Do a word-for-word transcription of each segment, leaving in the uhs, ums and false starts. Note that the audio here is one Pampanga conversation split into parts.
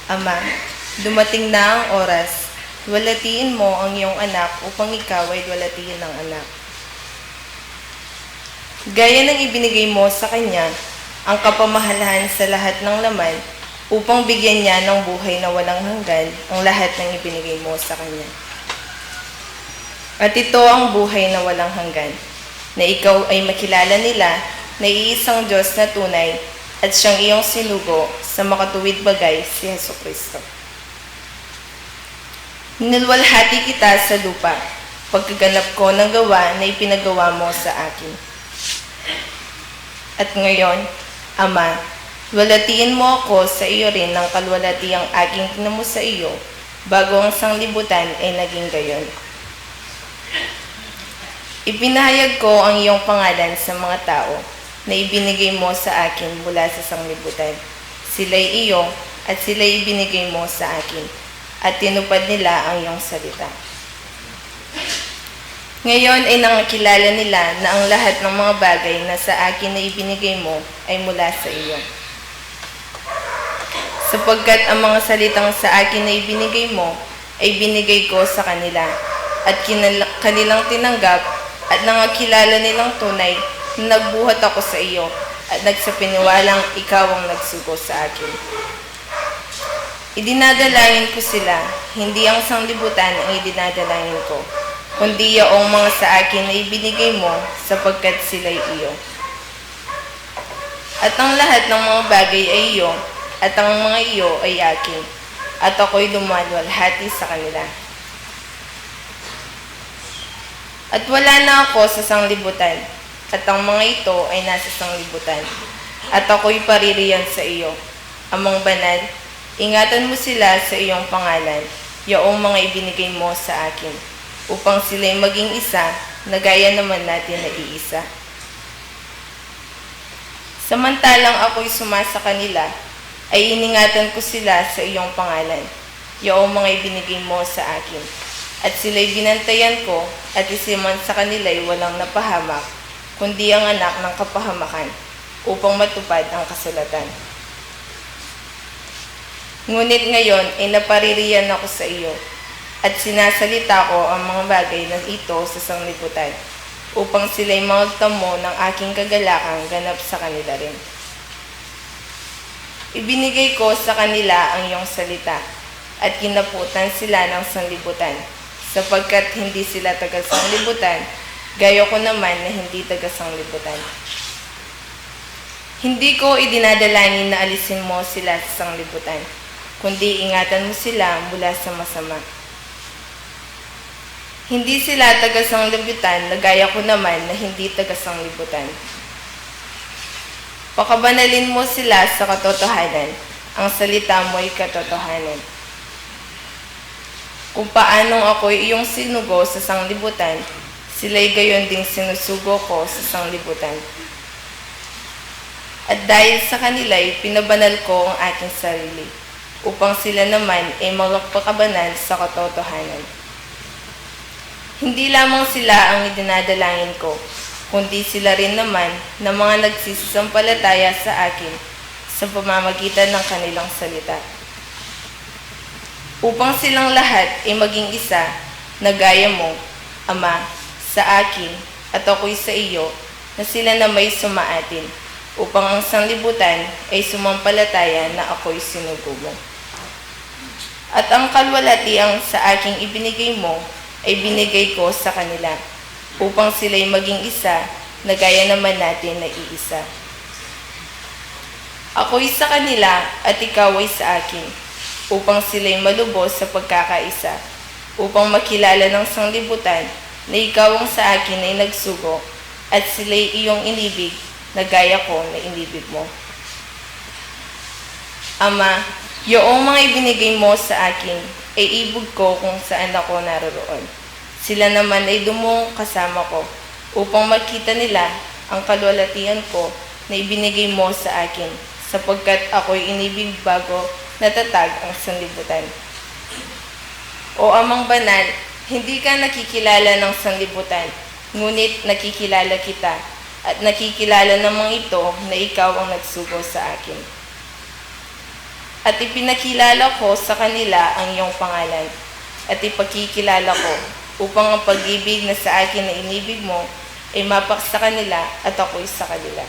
Ama, dumating na ang oras. Luwalhatiin mo ang iyong anak upang ikaw ay luwalhatiin ng anak. Gaya ng ibinigay mo sa kanya ang kapamahalahan sa lahat ng laman, upang bigyan niya ng buhay na walang hanggan ang lahat ng ibinigay mo sa kanya. At ito ang buhay na walang hanggan, na ikaw ay makilala nila na iisang Diyos na tunay at siyang iyong sinugo sa makatuwid bagay, si Jesucristo. Niluwalhati kita sa lupa, pagkaganap ko ng gawa na ipinagawa mo sa akin. At ngayon, Ama, luwalhatiin mo ako sa iyo rin ng kaluwalhatiang aking tinamo sa iyo, bago ang sanglibutan ay naging gayon. Ipinahayag ko ang iyong pangalan sa mga tao na ibinigay mo sa akin mula sa sanglibutan. Sila'y iyo, at sila'y ibinigay mo sa akin, at tinupad nila ang iyong salita. Ngayon ay nangakilala nila na ang lahat ng mga bagay na sa akin na ibinigay mo ay mula sa iyo. Sapagkat ang mga salitang sa akin na ibinigay mo ay binigay ko sa kanila, at kinal-, kanilang tinanggap, at nangakilala nilang tunay na nagbuhat ako sa iyo, at nagsapiniwalang ikaw ang nagsugo sa akin. Idinadalangin ko sila, hindi ang sanglibutan ang idinadalangin ko, kundi yaong mga sa akin na ibinigay mo, sapagkat sila'y iyo. At ang lahat ng mga bagay ay iyo, at ang mga iyo ay akin, at ako'y lumaluwalhati sa kanila. At wala na ako sa sanglibutan, at ang mga ito ay nasa sanglibutan, at ako'y paririyan sa iyo. Amang Banal, ingatan mo sila sa iyong pangalan, yaong mga ibinigay mo sa akin, upang sila'y maging isa, na gaya naman natin na iisa. Samantalang ako'y suma sa kanila, ay iningatan ko sila sa iyong pangalan, yaong mga ibinigay mo sa akin, at sila'y binantayan ko, at isa man sa kanila'y walang napahamak, kundi ang anak ng kapahamakan, upang matupad ang kasulatan. Ngunit ngayon ay napaririyan ako sa iyo, at sinasalita ko ang mga bagay na ito sa sanglibutan, upang sila'y magtamo ng aking kagalakan ganap sa kanila rin. Ibinigay ko sa kanila ang iyong salita, at kinaputan sila ng sanglibutan, sapagkat hindi sila taga-sanglibutan, gaya ko naman na hindi taga-sanglibutan. Hindi ko idinadalangin na alisin mo sila sa sanglibutan, kundi ingatan mo sila mula sa masama. Hindi sila taga-sanglibutan, na gaya ko naman na hindi taga-sanglibutan. Pakabanalin mo sila sa katotohanan, ang salita mo'y katotohanan. Kung paanong ako'y iyong sinugo sa sanglibutan, sila'y gayon ding sinusugo ko sa sanglibutan. At dahil sa kanila'y pinabanal ko ang aking sarili, upang sila naman ay magpakabanal sa katotohanan. Hindi lamang sila ang idinadalangin ko, kundi sila rin naman na mga nagsisampalataya sa akin sa pamamagitan ng kanilang salita. Upang silang lahat ay maging isa, na gaya mo, Ama, sa akin, at ako'y sa iyo, na sila na may sumaatin, upang ang sanglibutan ay sumampalataya na ako'y sinugo mo. At ang kalwalhatian sa aking ibinigay mo ay binigay ko sa kanila, upang sila'y maging isa, na gaya naman natin na iisa. Ako'y sa kanila at ikaw ay sa akin, upang sila'y malubos sa pagkakaisa, upang makilala ng sanglibutan na ikaw ang sa akin ay nagsugo, at sila'y iyong inibig na gaya ko na inibig mo. Ama, yaong mga ibinigay mo sa akin ay ibug ko kung saan ako naroroon. Sila naman ay dumungog kasama ko, upang makita nila ang kalwalhatian ko na ibinigay mo sa akin, sapagkat ako'y inibig bago natatag ang sanlibutan. O Amang Banal, hindi ka nakikilala ng sanlibutan, ngunit nakikilala kita, at nakikilala namang ito na ikaw ang nagsugo sa akin. At ipinakilala ko sa kanila ang iyong pangalan, at ipakikilala ko, upang ang pag-ibig na sa akin na inibig mo ay mapaksa kanila at ako'y sa kanila.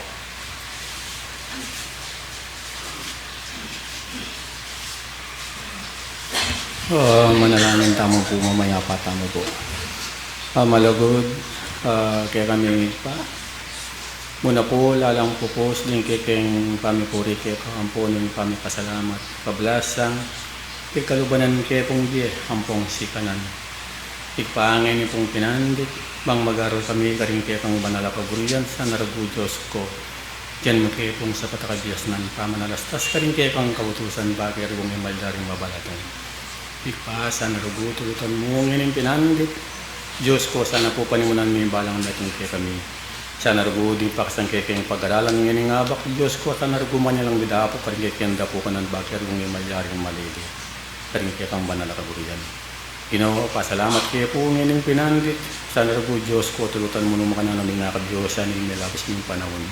Ah, manalangin tamu pu, mamayapa tamu pu. Ah, malugud, ah, kekami pa. Muna pu, lalang pupus ding kekeng pamipuri keka, ampo ning pamipasalamat, pablasang, pigkalubanan ke pung bie, ampong sikanan. Pigpangeni pung pinandit, bang mag-aral kami karing kekang banal a kaburian, sana rugu Dios ku. Dinan mu ke pung sapat a kabiasnan, pamanalastas karing kekang kautusan, bage rugung e malyaring mabalatan. Pigpasa na rugu tulutan mu ngening pinandit, Dios ku, sana pu panimunan me ing balang metung kekami. Sana rugu ding pakasang kekeng pag-aralan ngening abak, Dios ku, sana rugu makanyan lang didapu karing kekeng dapukanan, bage rugung e malyaring malili karing kekang banal a kaburian. Ginu, pasalamat ke pu ngening pinandit. Sana rugu Dios ku, tulutan mu nu makanan ing akabiosan, ing melabus ming panaun.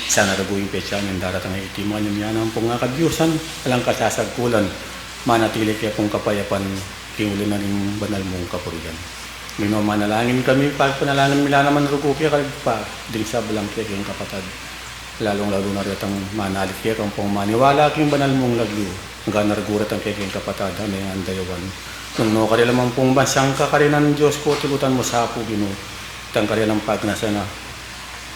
Sana rugu ing petsa ning daratang a iti, makanyan mu ne ampong akabiosan, alang kasasagkulan, manatili ke pung kapayapan, king uli na ning banal mung kapurian. Ginu, manalangin kami, pagpanalangin mi la naman rugu keka pa, ding sablang kekeng kapatad. Lalung-lalu na retang manalikek ampong maniwala king banal mung lagyu, anggang na rugu retang kekeng kapatad a mengandayawan. Nung nu karela man pung bansang kakarinan, Dios ku, tulutan mu sa pu, Ginu, itang karelang pagnasan a,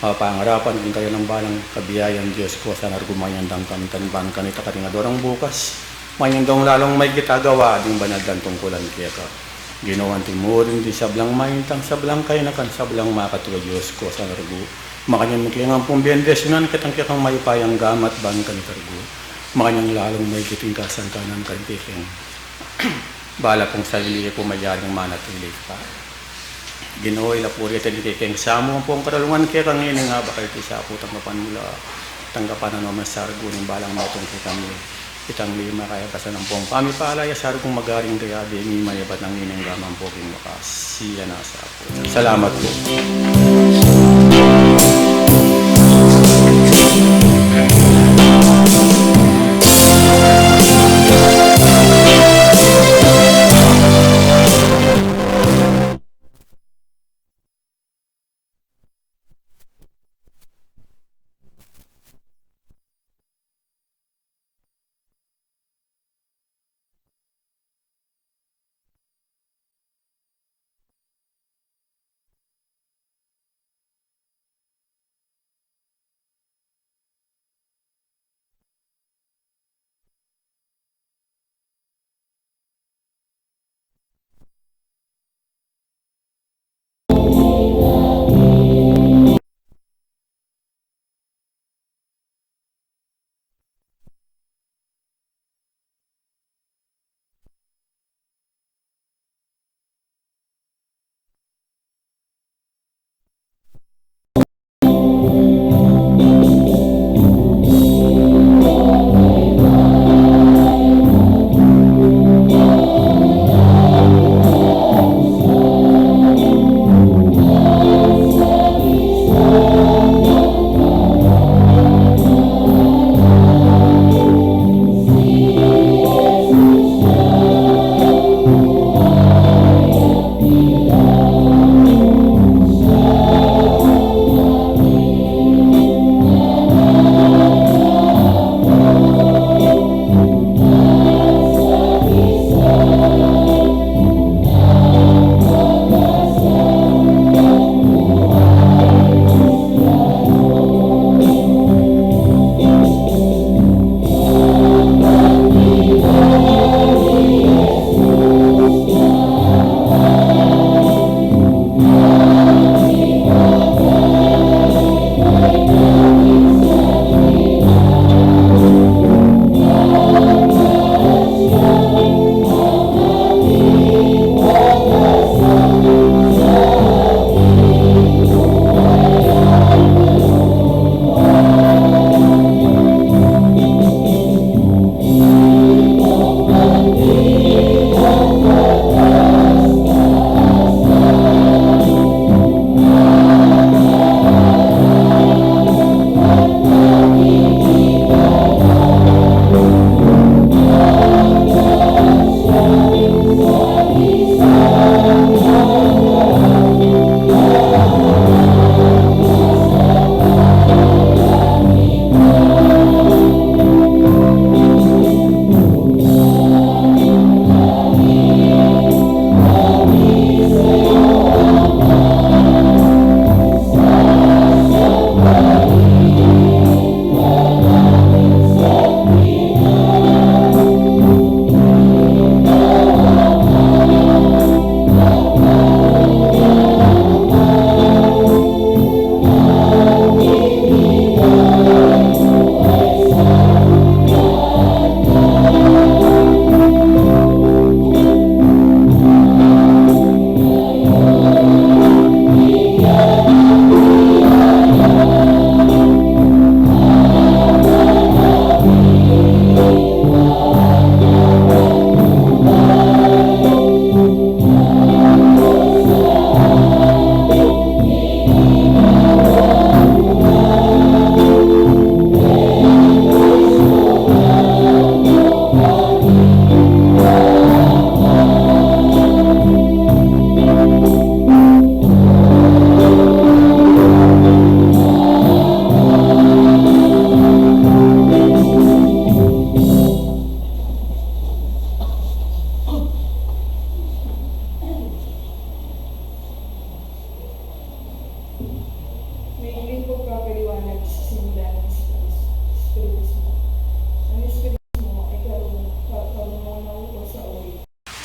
ah, pangarapan, king karelang balang kabiayan, Dios ku, sana rugu makanyan dang kamtan ban kanita karing adorang bukas, makanyan dang lalung maigit agawa ding banal dang tungkulan keka. Ginu, anti mu rin ding sablang maintang, sablang kainakan, sablang makatua, Dios ku, sana rugu makanyan mu ke ngan pung bendisyunan ketang kekang mayupayang gamat ban kanita rugu. Makanyan lalung maigit ing kasangkanan karing kekeng bala pung sarili, e pu malyaring manatili pa. Ginu, ila pu reta ding kekeng samu ampong karalungan keka ngening abak a iti, sa pu tanggapan mu la, tanggapan na no man sa rugu ning balang metung kekami. Itang lima kaya kasan ampong pamipalaya sa rugung magaring kaya, deni mayabat nang ngening gaman pu king wakas. Siya na sa pu. Salamat pu.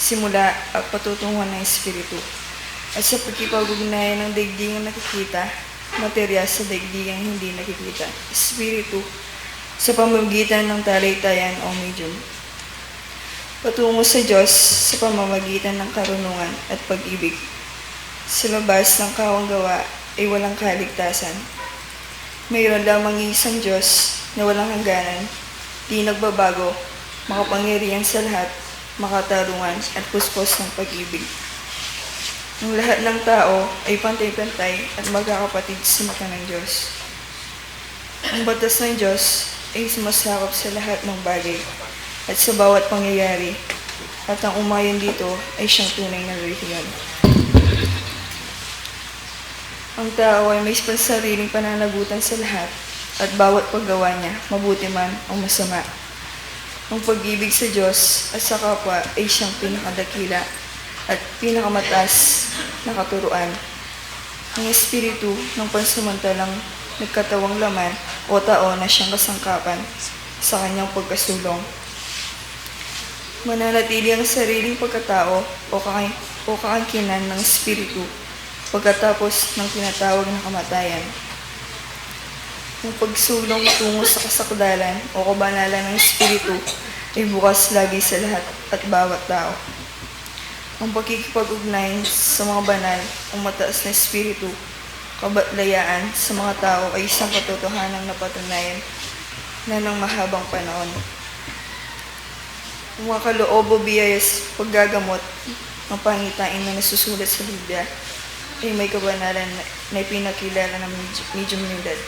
simula at patutunguhan ng Espiritu, at sa pakikipag-ugnayan ng daigdigang nakikita, materyal sa daigdigang hindi nakikita, Espiritu, sa pamamagitan ng talay-tayan o medium. Patungo sa Diyos sa pamamagitan ng karunungan at pag-ibig. Sa labas ng kawang gawa ay walang kaligtasan. Mayroon lamang isang Diyos na walang hangganan, di nagbabago, makapangyarihan sa lahat, makatarungan at puspos ng pag-ibig. Ang lahat ng tao ay pantay-pantay at magkakapatid sa mata ng Diyos. Ang batas ng Diyos ay sumasakop sa lahat ng bagay at sa bawat pangyayari, at ang umayon dito ay siyang tunay na relihiyon. Ang tao ay may pansariling pananagutan sa lahat at bawat paggawa niya, mabuti man o masama. Ang pag-ibig sa Diyos at sa kapwa ay siyang pinakadakila at pinakamataas na katuruan. Ang espiritu ng pansamantalang nagkatawang laman o tao na siyang kasangkapan sa kanyang pagkasulong. Mananatili ang sariling pagkatao o kaka-, o kaangkinan ng espiritu pagkatapos ng tinatawag na kamatayan. Ang pagsulong tungo sa kasakdalan o kabanalan ng espiritu ay bukas lagi sa lahat at bawat tao. Ang pakikipag-ugnayan sa mga banal o mataas na espiritu, kabatlayaan sa mga tao ay isang katotohanan na napatunayan na ng mahabang panahon. Ang mga kaloob o biyaya sa paggagamot ng pangitain na nasusulat sa Biblia ay may kabanalan na, na ipinakilala ng medyu-, mediumnidad.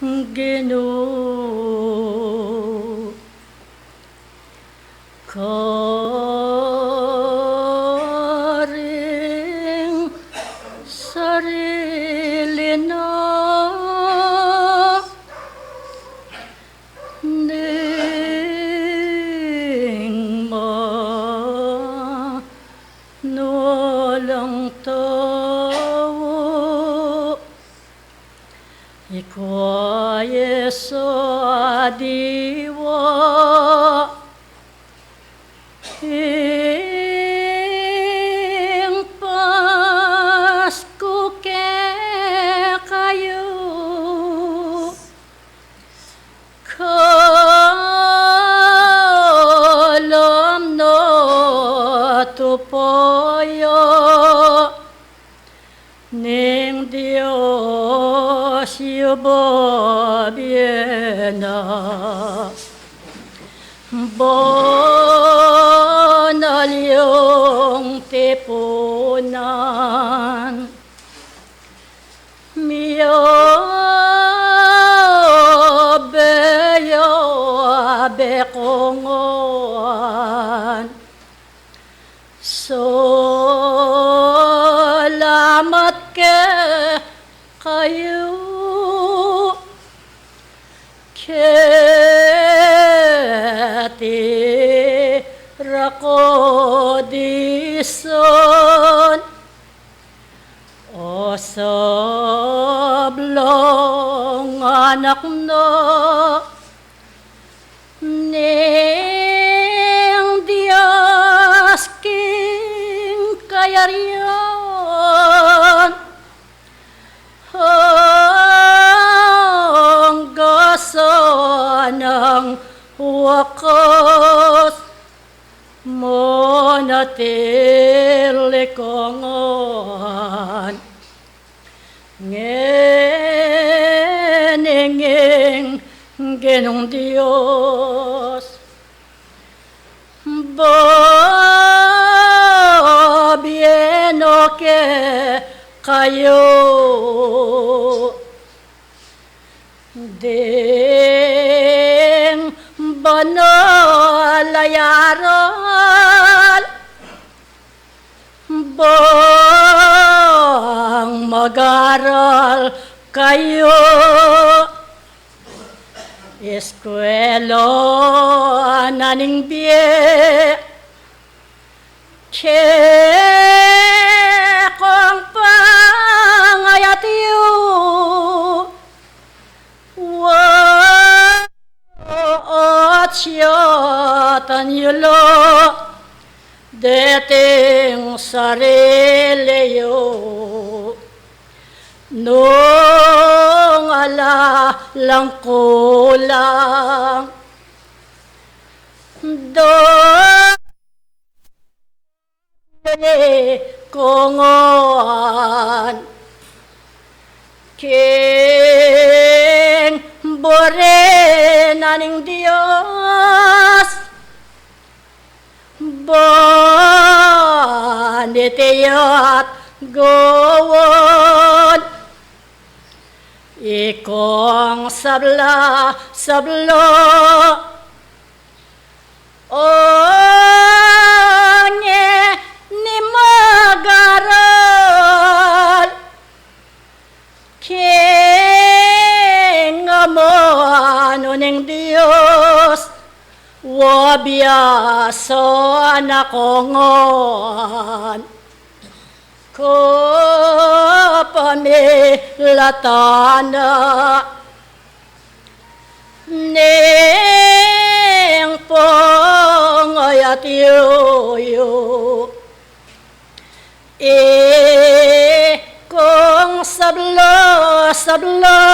Ginu, karing sarili na ning manulang tau. Ikwa ye sa diwa ing Pasku kekayu, kalam na tupa ya ning Dios yu babie na. Banal yung tipunan. Miyabe, yabe ko ngan. Salamat kekayu keti raku disan. O sablang anak na ning Dios king kayarian, angga sa nang wakas manatili ka ngan. Ngeni ing Ginung Dios babie no kekayu ding banal a aral, bang mag-aral kayu, eskwela na ning bie, kekong pangayat yu, wa atiu tanyulu deting sarili yu, nung ala lang kulang do Kungan king buri na ning Dios, ban iti at gawad ikong sabla, sabla. O ngeni mag-aral king amanu ning Dios, wa biasa na kungan kapamilatan na ning pangayat yu. Ikong sabla, sabla,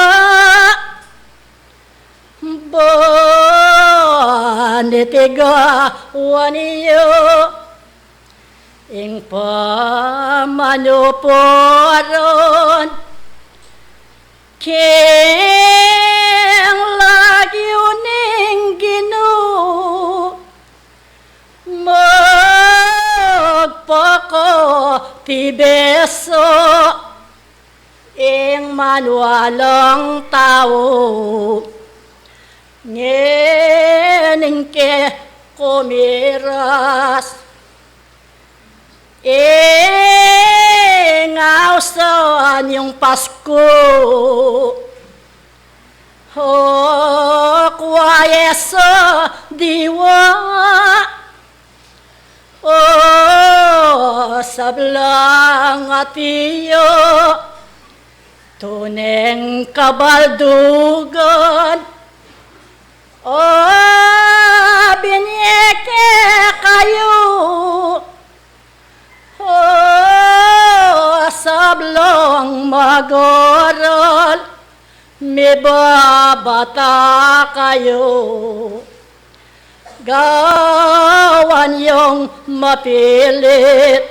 ban iti gawan yu ing pamanuparan king lagyu ning Ginu, magpakatibesa ing maniwalang tau. Ngening ke kumiras, ing ausan yung Pasku. O kuwaya sa diwa, o sablang atiu, tuneng kabaldugan, o binie kekayu, o sablang mag-aral, mibabata kayu, gawan yung mapilit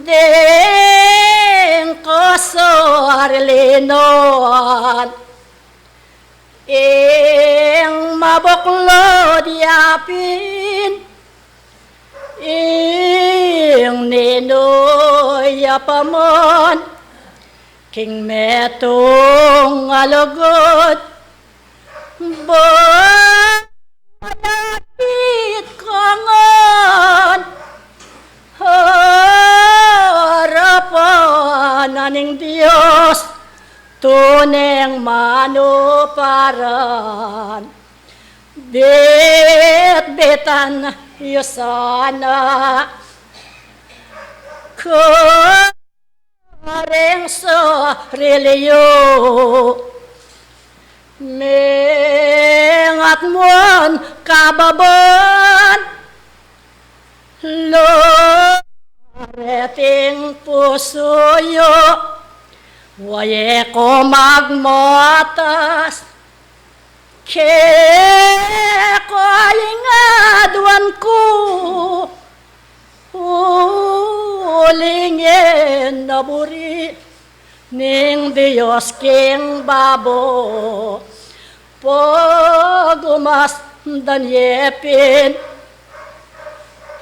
deng kasarilinan. Ing mabuklud yapin, ing ninu ya paman, king metung a lugud, ba malapit ka ngan, harapan na ning Dios, tuneng manuparan. Bitbitan yu sana karing sarili yu, mengat muan kababan, lo reting pusu yu, waye ko magmatas. Keka ing aduan ku, uling e na buri ning Dios king babo, pagumasdan ye pin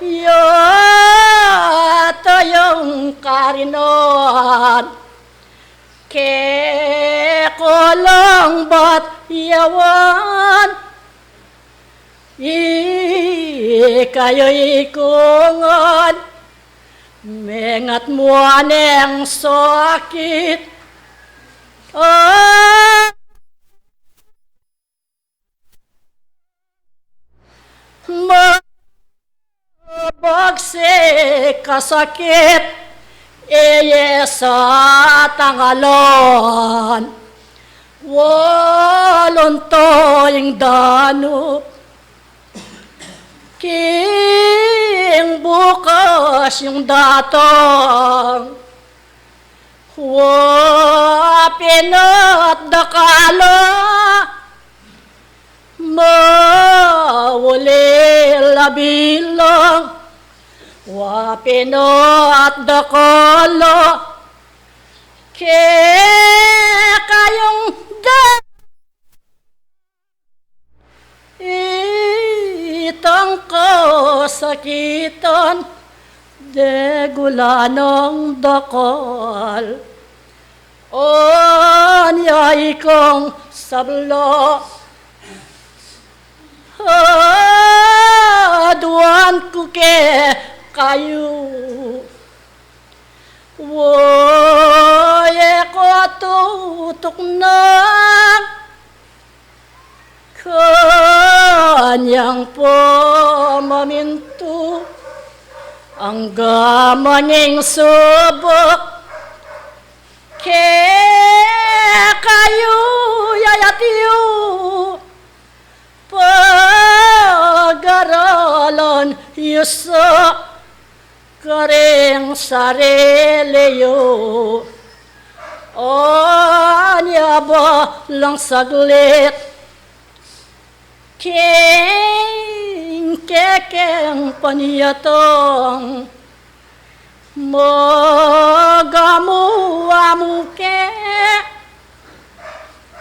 ya tayung karinan. Keka lang bat yawan, ikayu ikungan, mengat muan ing sakit. Ah, mabagsik a sakit, e ye satangalan. Walunto ing danup king bukas yung datang. Wa pinatdakala, mauli la bilang. Wa pinatdakala, kekayung da itang kasakitan, degula nang dakal. Anya ikong sabla, aduan ku kekayu. Waye ko tutuknang kanyang pamamintu, angga manging subuk kekayu ya yatyu. Pagaralan yu sa karing sarili yu, anya balang saglit king kekeng panyatang, magamu-amu ke,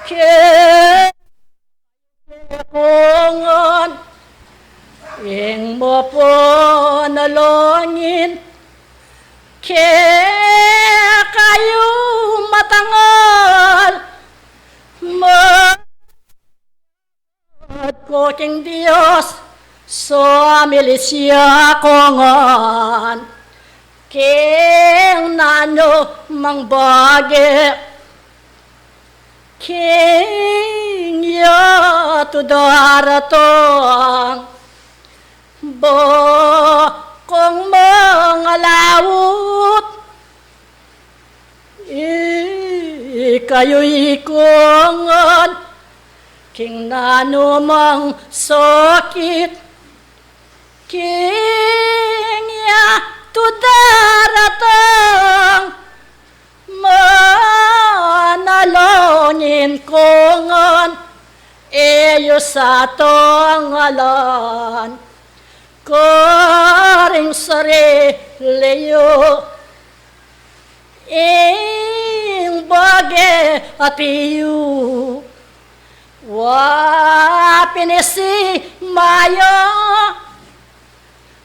ke Kekong ing mapanalangin kekayu, Tangal, magad ku king Dios, so milisya ku ngan, king nanu mang bage, king yatu daratang, ba kung mangalaut, ikayu ikungan, king nanu mang sakit, king yatu daratang, manalangin ku ngan, e yu sa tangalan karing sarili yu ing bage ati yu. Wa pin isi maya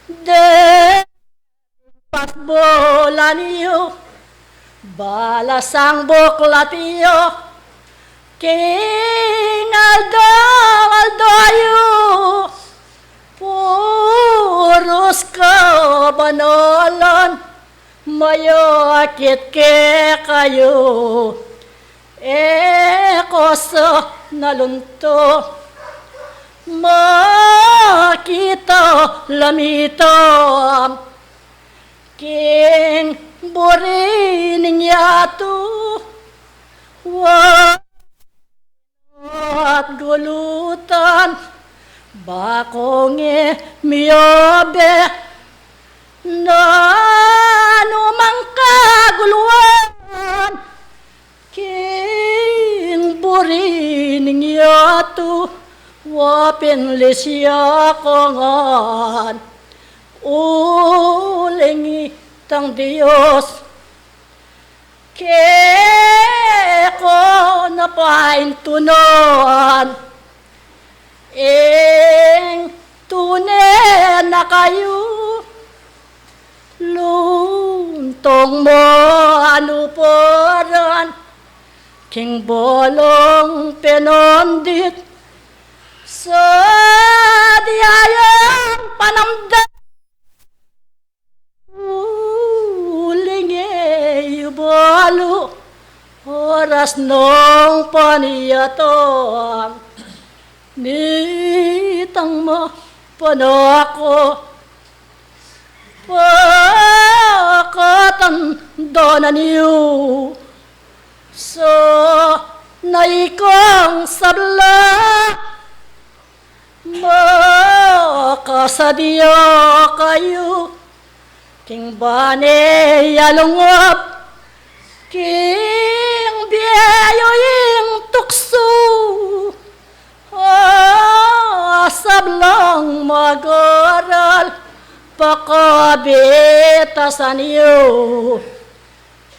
de pasbulan yu, balasang buklat yu, king aldo-aldo yu, purus kabanalan, mayakit kekayu, e ku sa nalunto, makita lamitan, king buri ning yatu, wa at gulutan, ba kung e miyabe nanu mang kaguluan, king buri ning yatu, wa pin lisya ku ngan, uling itang Dios, ke ku na paintunan, ing tune na kayu, luntong mu anuparan, king balung penandit, sa dayang panamdam, uling e yu balu oras nung panyatang nitang mapanako, pakatandanan yu sa naikang sabla, makasadya kayu king bane ya lungap, king bie yu ing tuksu, a sablang mag-aral, pakabitasan yu,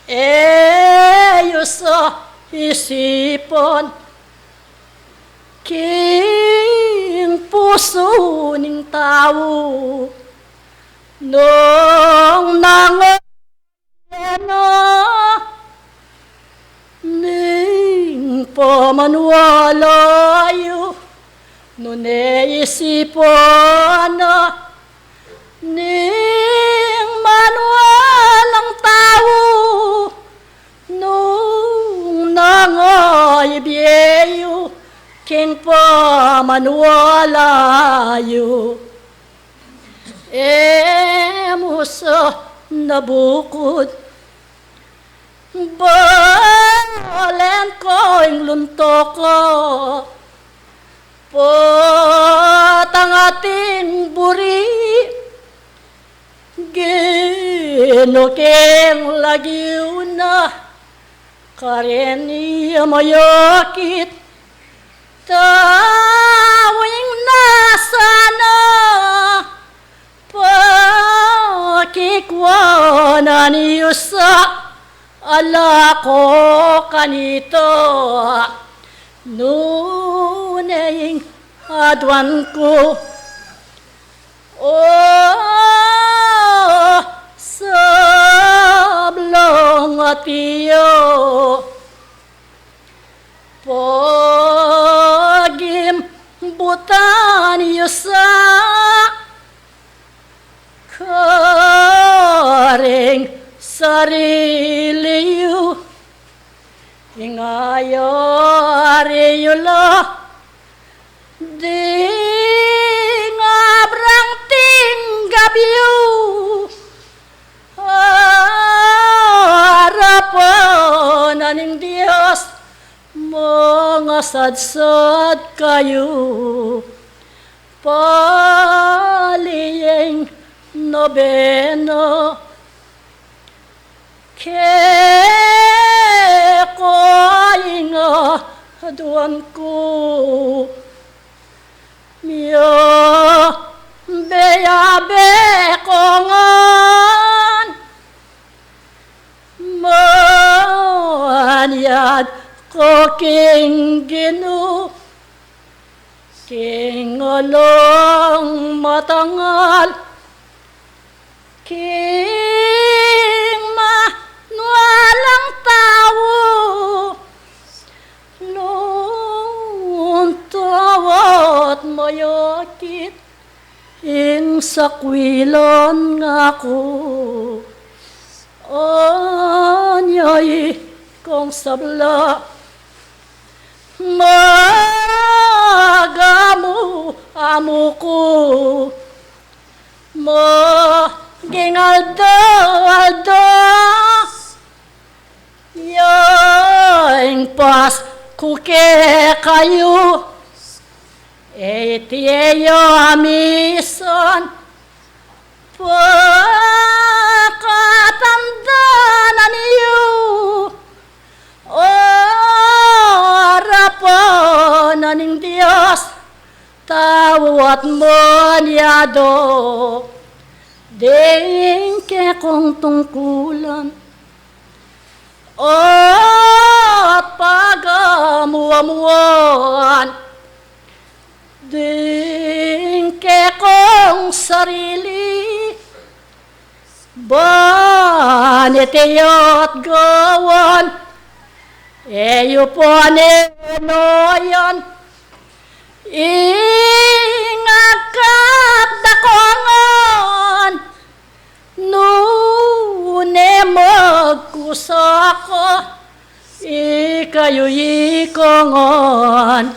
e yu sa isipan, king pusu ning tau, nung nangayan na ning pamaniwala yu, nune isipan na ning maniwalang tau, nung nangaibie yu king pamaniwala yu, e mu sa nabukud, balen ku ing lunto ku, patang ating buri, Ginu, king lagyu na, karin ya mayakit, tau ing nasa na, pakikwanan yu sa ala ku kanita, nune ing aduan ku, o sablang atiu. sarili yu, ing ayari yu la, ding abrang tinggap yu, arapan na ning Dios, mangasadsad kayu, pali ing nobena. Keka ing aduan ku, miyabe-yabe ku ngan, manyad ku king Ginu, king alang matangal, king manualang tau, nung tawat mayakit ing sakwilan ngaku. Anya ikong sabla, magamu-amu ku, maging aldo-aldo ya ing pasku kekayu. E iti ya misan pakatandanan yu, arapan na ning Dios, tawat manyado, ding kekong tungkulan at pagamu-amuan, ding kekong sarili, ban iti yu at gawan, e yu panenayan ing agkat da ku ngan, nune magkusa ka, ikayu i ku ngan,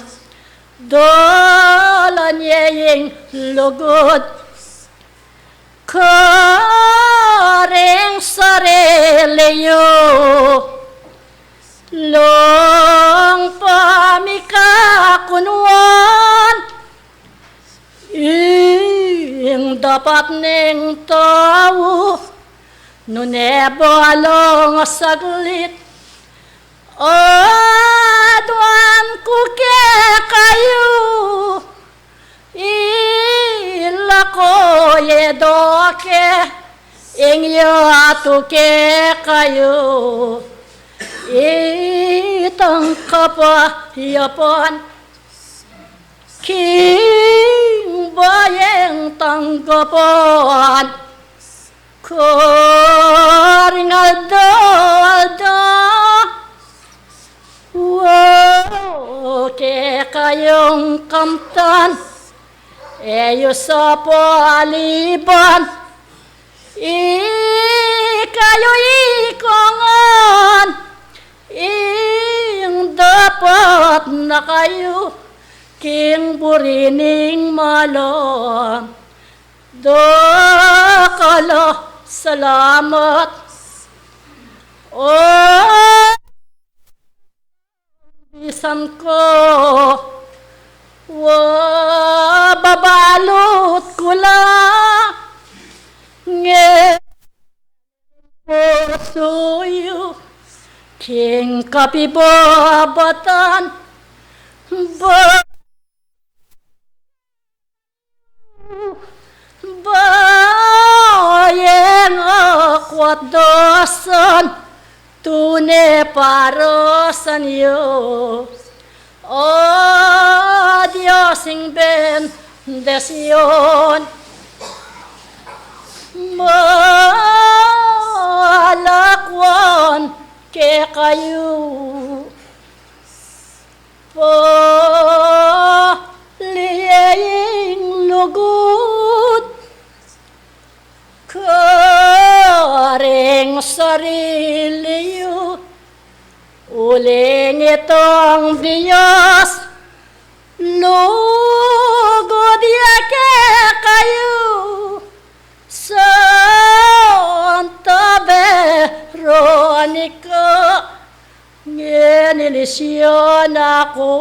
dalan ye ing lugud karing sarili yu, long pamikakunuan ing dapat ning tau, nune balang saglit aduan ku kekayu, ila ku ye doke ing yatu kekayu, itang kapayapan king bayeng tanggapan. Karing aldo-aldo, wa kekayung kamtan, e yu sapaliban, ikayu i ku ngan ing dapat na kayu king buri ning malam. Dakal a salamat, o bisan ku, wa babalut ku la nge pusu yu king kapibabatan, ba bayeng aku at dusan, tune para sa yu, o Dios ing bendisyun, malakwan kekayu. Pali ye ing lugud karing sa sarili yu. Uling itong Dios, lugud ya kekayu, Santa Veronica, ngeni lisyan na ku.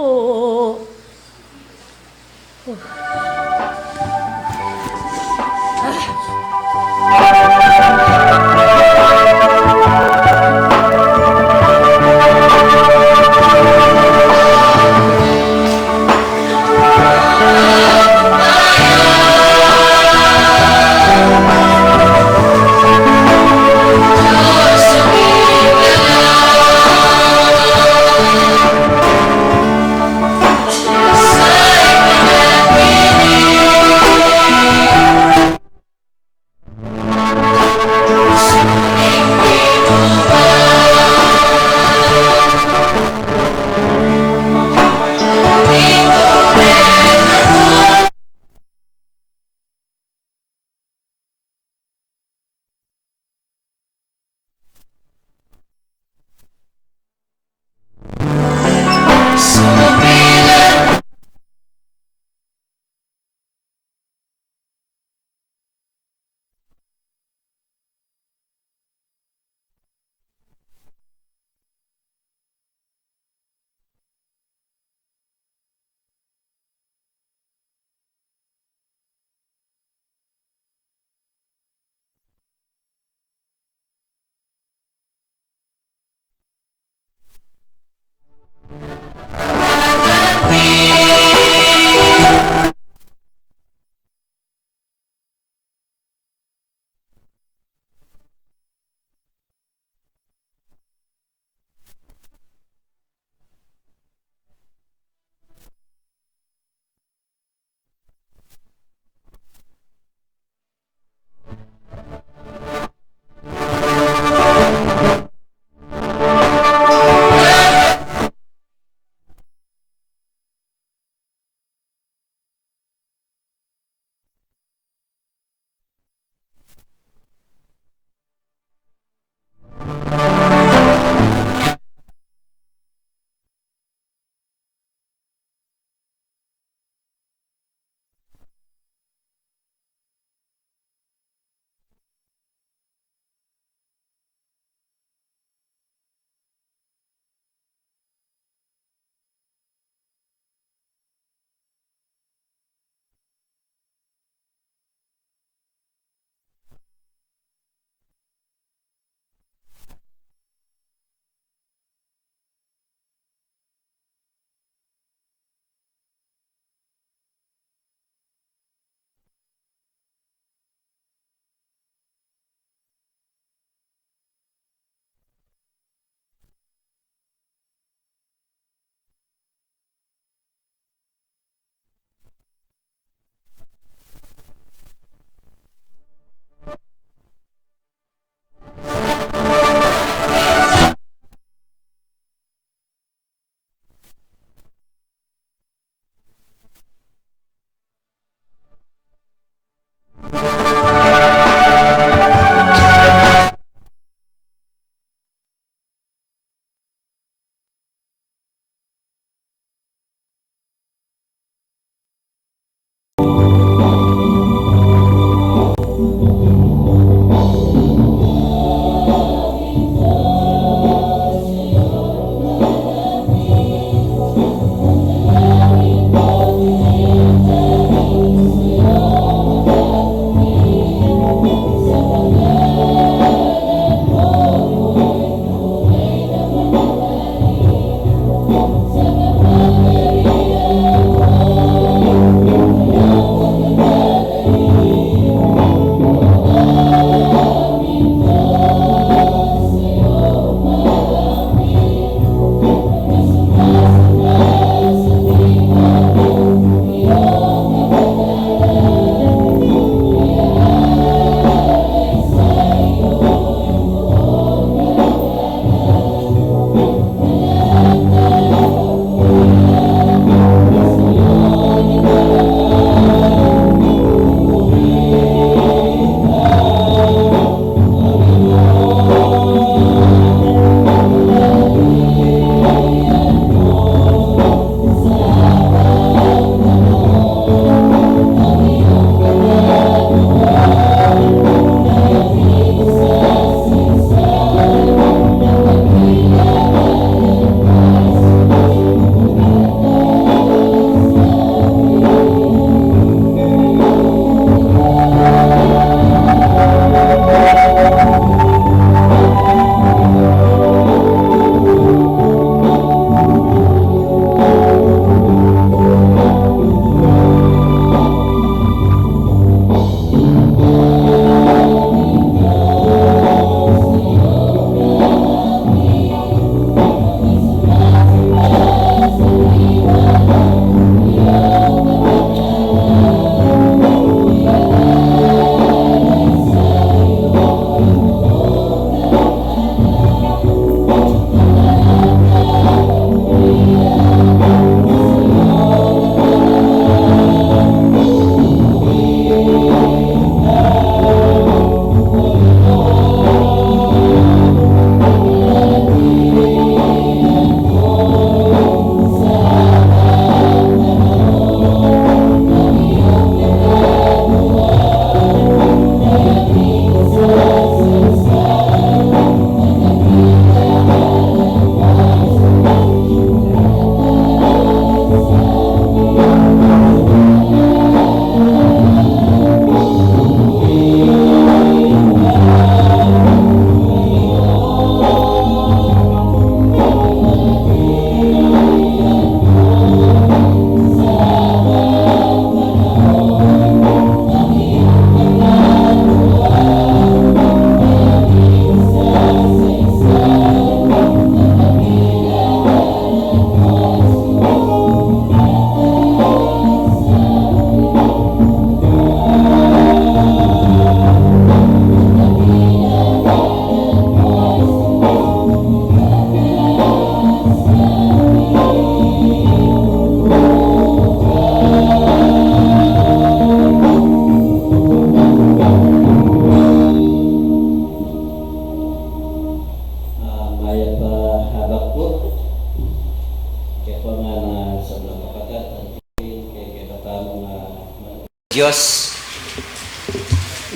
Dios,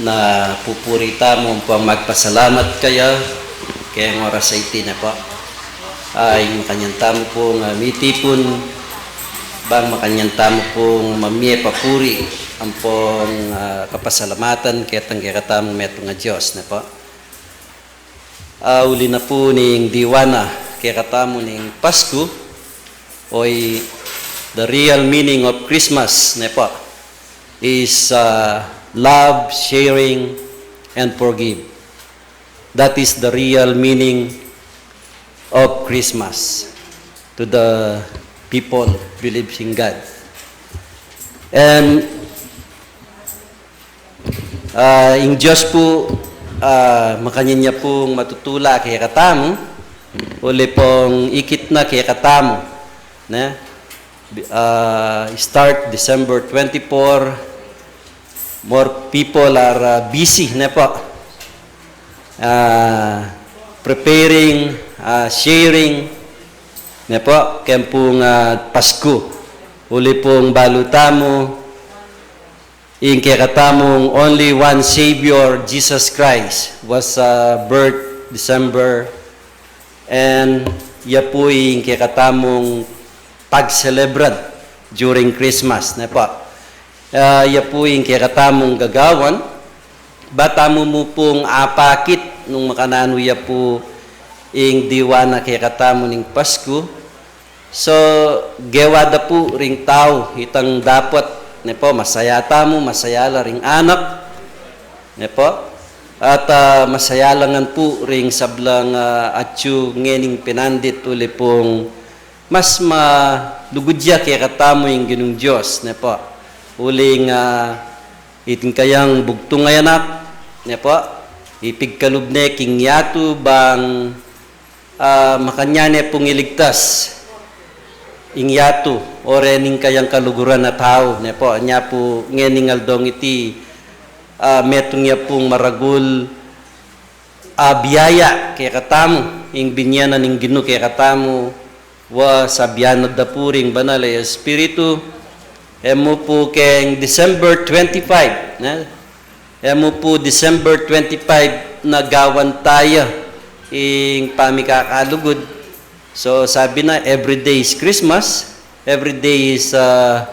na pupuri tamu pung magpasalamat kaya, keng oras a iti, ne po. Ay, makanyan tamu pung, ah, mitipun, bang makanyan tamu pung mamie papuri, ampong, ah, kapasalamatan, ketang kekatamung metung a Dios, ne po. Ah, uli na pu ning diwa na kekatamu ning Pasku, o i, the real meaning of Christmas, ne po, is, ah, love, sharing, and forgive. That is the real meaning of Christmas to the people believes in God. And, ah, ing Dios pu, ah, makanyan ya pung matutula kekatamu, uli pung ikit na kekatamu, ne? Bi-, ah, start December twenty-four, more people are, ah, busy, ne po? Ah, preparing, ah, sharing, ne po, keng pung, ah, Pasku. Uli pung balu tamu, ing kekatamung only one Savior, Jesus Christ, was, ah, birth December, and ya pu ing kekatamung pag-celebrate during Christmas, ne po. Ah, ya pu ing kekatamung gagawan, ba tamu mu pung apakit nung makananu ya pu ing diwa na kekatamu ning Pasku. So, gewa da pu ring tau itang dapot, ne po, masaya tamu, masaya la ring anak, ne po, at, ah, masaya la ngan pu ring sablang, ah, atyu ngening pinandit uli pung mas malugud ya kekatamu ing Ginung Dios, ne po. Uling, ah, iting kayang bugtung a anak, ne po, ipigkalub ne king yatu bang, ah, makanyan ne pung iligtas ing yatu, o rening kayang kaluguran a tau, ne po. Anya pu ngening aldong iti, ah, metung ya pung maragul a biyaya kekatamu, ing binie na ning Ginu kekatamu, wa sabian da pu ring Banal a Espiritu. E mu pu keng December twenty-five, ne? E mu pu December twenty-five na gawan taya ing pamikakalugud. So, sabi na, every day is Christmas, every day is, uh,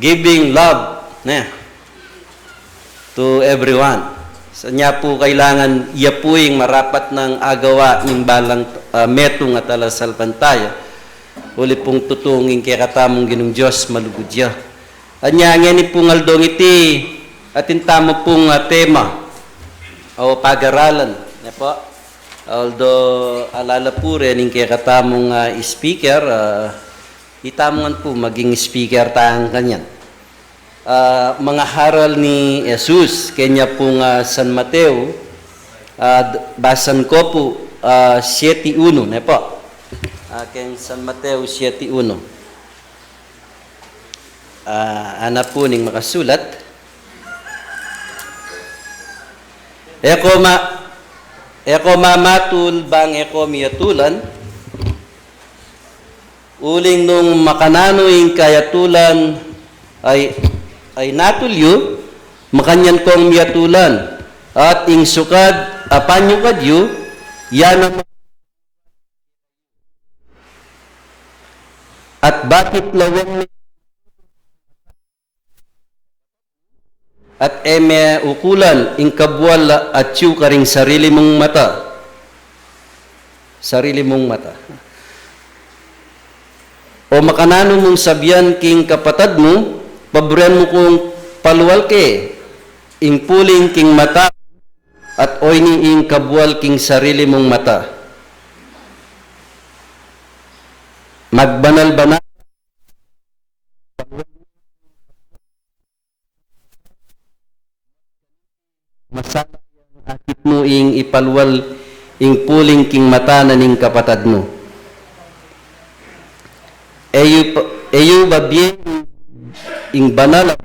giving love, ne, to everyone. So, nya pu kailangan ya pu ing marapat nang agawa ning balang, ah, metung a talasalpantaya. Uli pung tutung ing kekatamung Ginung Dios malugud ya. Anya ngeni pung aldong iti, atin tamu pung, ah, tema o pagaralan, ne po? Although, ala la pu rening kekatamung, ah, speaker, ah, itamu ngan pu maging speaker tang kanyan. Ah, mangaral ni Jesus kenya pung, ah, San Mateo, ah, d-, basan ko pu, ah, siete uno, ne po? Ah, keng San Mateo siete uno. Ah, ana pu ning makasulat. E ko ma-, e ko mamatul bang e ko miyatulan, uling nung makananu ing kayatulan a, a inatul yu, makanyan kong miyatulan, at ing sukad a panyukad yu, ya naman, at bakit lawang at e me ukulan ing kabual a atyu karing sarili mung mata. Sarili mung mata. O makananu mung sabian king kapatad mu, paburen mu kung palual ke ing puling king mata, at oyni ing kabual king sarili mung mata. Magbanal-banal masala yang akit mu ing ipalual ing puling king mata na ning kapatad mu. E yu pa, e yu babie ing banal a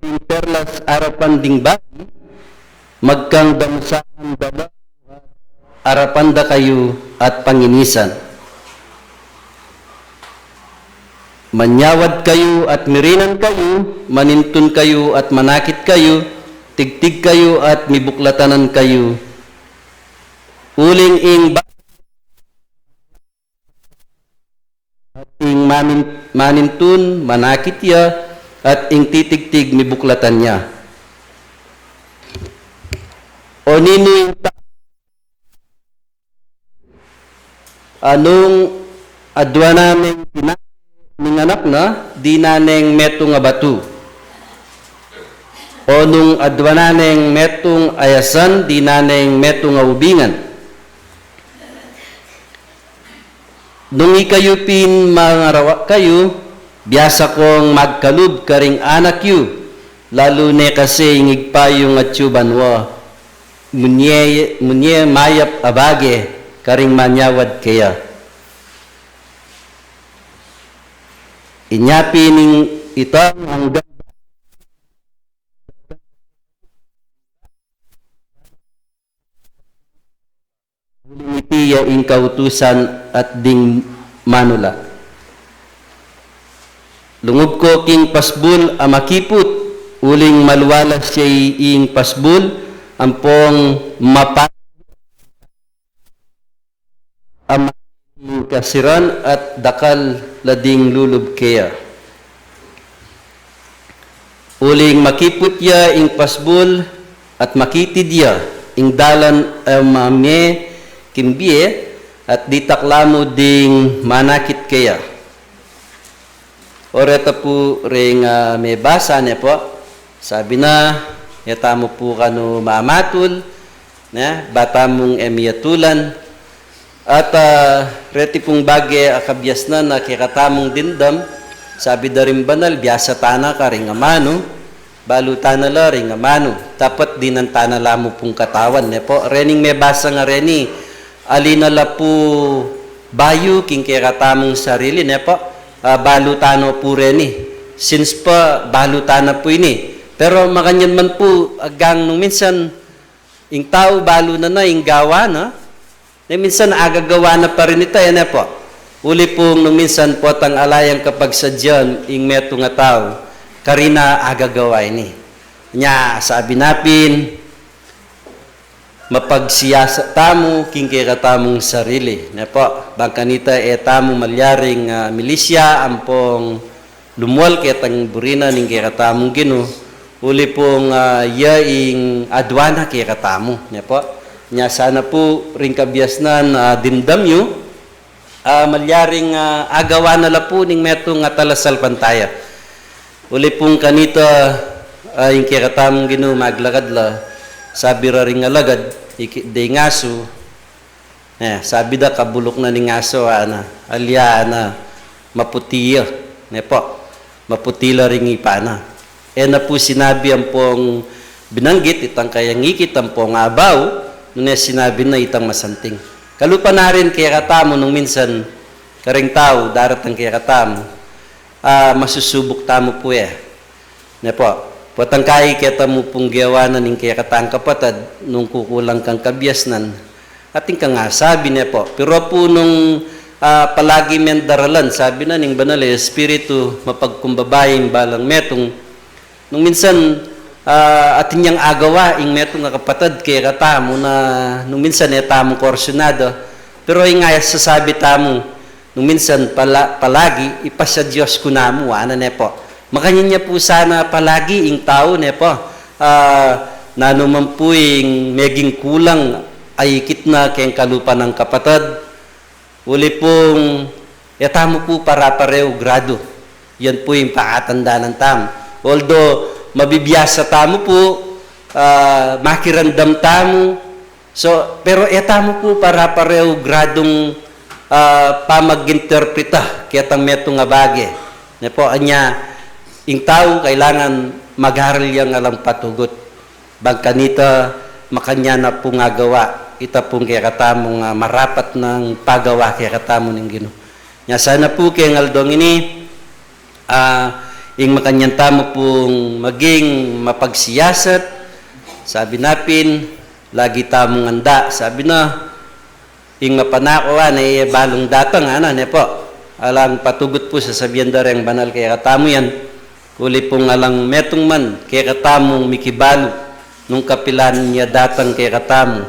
ding perlas arapan ding bagi, magkang damusakan da la arapan da kayu at panginisan. Manyawad kayu at mirinan kayu, manintun kayu at manakit kayu, tigtig kayu at mibuklatanan kayu. Uling ing ba-, at ing mamin-, manintun, manakit ya, at ing titigtig mibuklatan ya. O ninu ing ta-, anung aduanan neng tina-, ning anak na, dinan neng metung a batu. O nung aduanan neng metung a yasan, dinan neng metung a ubingan. Nung ikayu pin mangarawa kayu, biasa kong magkalub karing anak yu, lalu ne kasi ing Ibpa yung atsu banua, munye, munye mayap a bage karing manyawad keya. Inya pin ing itang anggang Uling iti ya ing kautusan at ding manula. Lungub ko king pasbul a makiput, uling maluwalas ya ing pasbul, ampong mapa-, ama ing kasiran at dakal la ding lulub keya. Uling makiput ya ing pasbul at makitid ya ing dalan a mame king bie at ditak la mu ding manakit keya. O reta pu ring, ah, mebasa ne pu, sabi na, e tamu pu kanu mamatul, ne, ba tamung e miyatulan. At, ah, reti pung bage a kabiasnan a kekatamung dimdam, sabi da ring banal, biasa tana karing amanu, balu tana la ring amanu. Dapat dinan tana la mu pung katawan, ne pu. Rening mebasa nga reni, ali na la pu bayu king kekatamung sarili, ne pu. Ah, balu tana pu reni. Since pa, balu tana pu ini. Pero makanyan man pu, agang nung minsan, ing tau balu na na ing gawa na, ne minsan agagawa na pa rin ita, e ne pu. Uli pung nung minsan potang ala yang kapagsadyan ing metung a tau, karina agagawa ini. Nya, sabi na pin, mapagsiyasat tamu king kekatamung sarili, ne pu. Bang kanita e tamu malyaring, ah, milisya ampong lumual ketang buri na ning kekatamung Ginu, uli pung, ah, ya ing aduan na kekatamu, ne pu. Nya sana pu ring kabiasnan, ah, dimdam yu, ah, malyaring, ah, agawa na la pu ning metung a talasalpantaya. Uli pung kanita, ah, ing kekatamung Ginu maglakad la, sabi ra ring alagad, iki-, deng asu, e, sabi da, kabuluk na ning asu, ana, alya na, maputi ya, ne pu, maputi la ring ipa na. E na pu sinabi ampong binanggit itang kayang ikit ampong abaw, nune sinabi na itang masanting. Kalupa na rin kekatamu nung minsan karing tau daratang kekatamu, ah, masusubuk tamu pu e. Ne pu, potang kai keta mu pung gewa na ning kekatang kapatad, nung kukulang kang kabiasnan, atin kang asabi, ne pu. Pero pu nung, ah, palagi meng daralan, sabi na ning Banal a Espiritu, mapagkumbaba ing balang metung. Nung minsan, ah, atin yang agawa ing metung a kapatad kekatamu na nung minsan e tamu kursunada. Pero ing sasabi tamu, nung minsan pala-, palagi, ipasa Dios ku namu, ana, ne pu. Makanyan ya pu sana palagi ing tau, ne pu. Ah, nanu man pu ing meging kulang a ikit na keng kalupa nang kapatad. Uli pung e tamu pu para-pareu gradu. Yan pu ing paatandanan tamu. Although, mabibiasa tamu pu, ah, makiramdam tamu, so, pero e tamu pu para-pareu gradung, ah, pamag-interpreta ketang metung a bage. Ne pu, anya, ing tau kailangan mag-aral yang alang patugut. Bang kanita, makanyan na pung agawa ita pung kekatamung, ah, marapat nang pagawa kekatamu ning Ginu. Nya sana pu keng aldong ini, ah, ing makanyan tamu pung maging mapagsiyasat, sabi na pin, lagi tamung anda, sabi na, ing mapanako, ana, e balung datang, ana, ne pu. Alang patugut pu sasabian da reng banal kekatamu yan, uli pung alang metung man kekatamung mikibalu nung kapilan ya datang kekatamu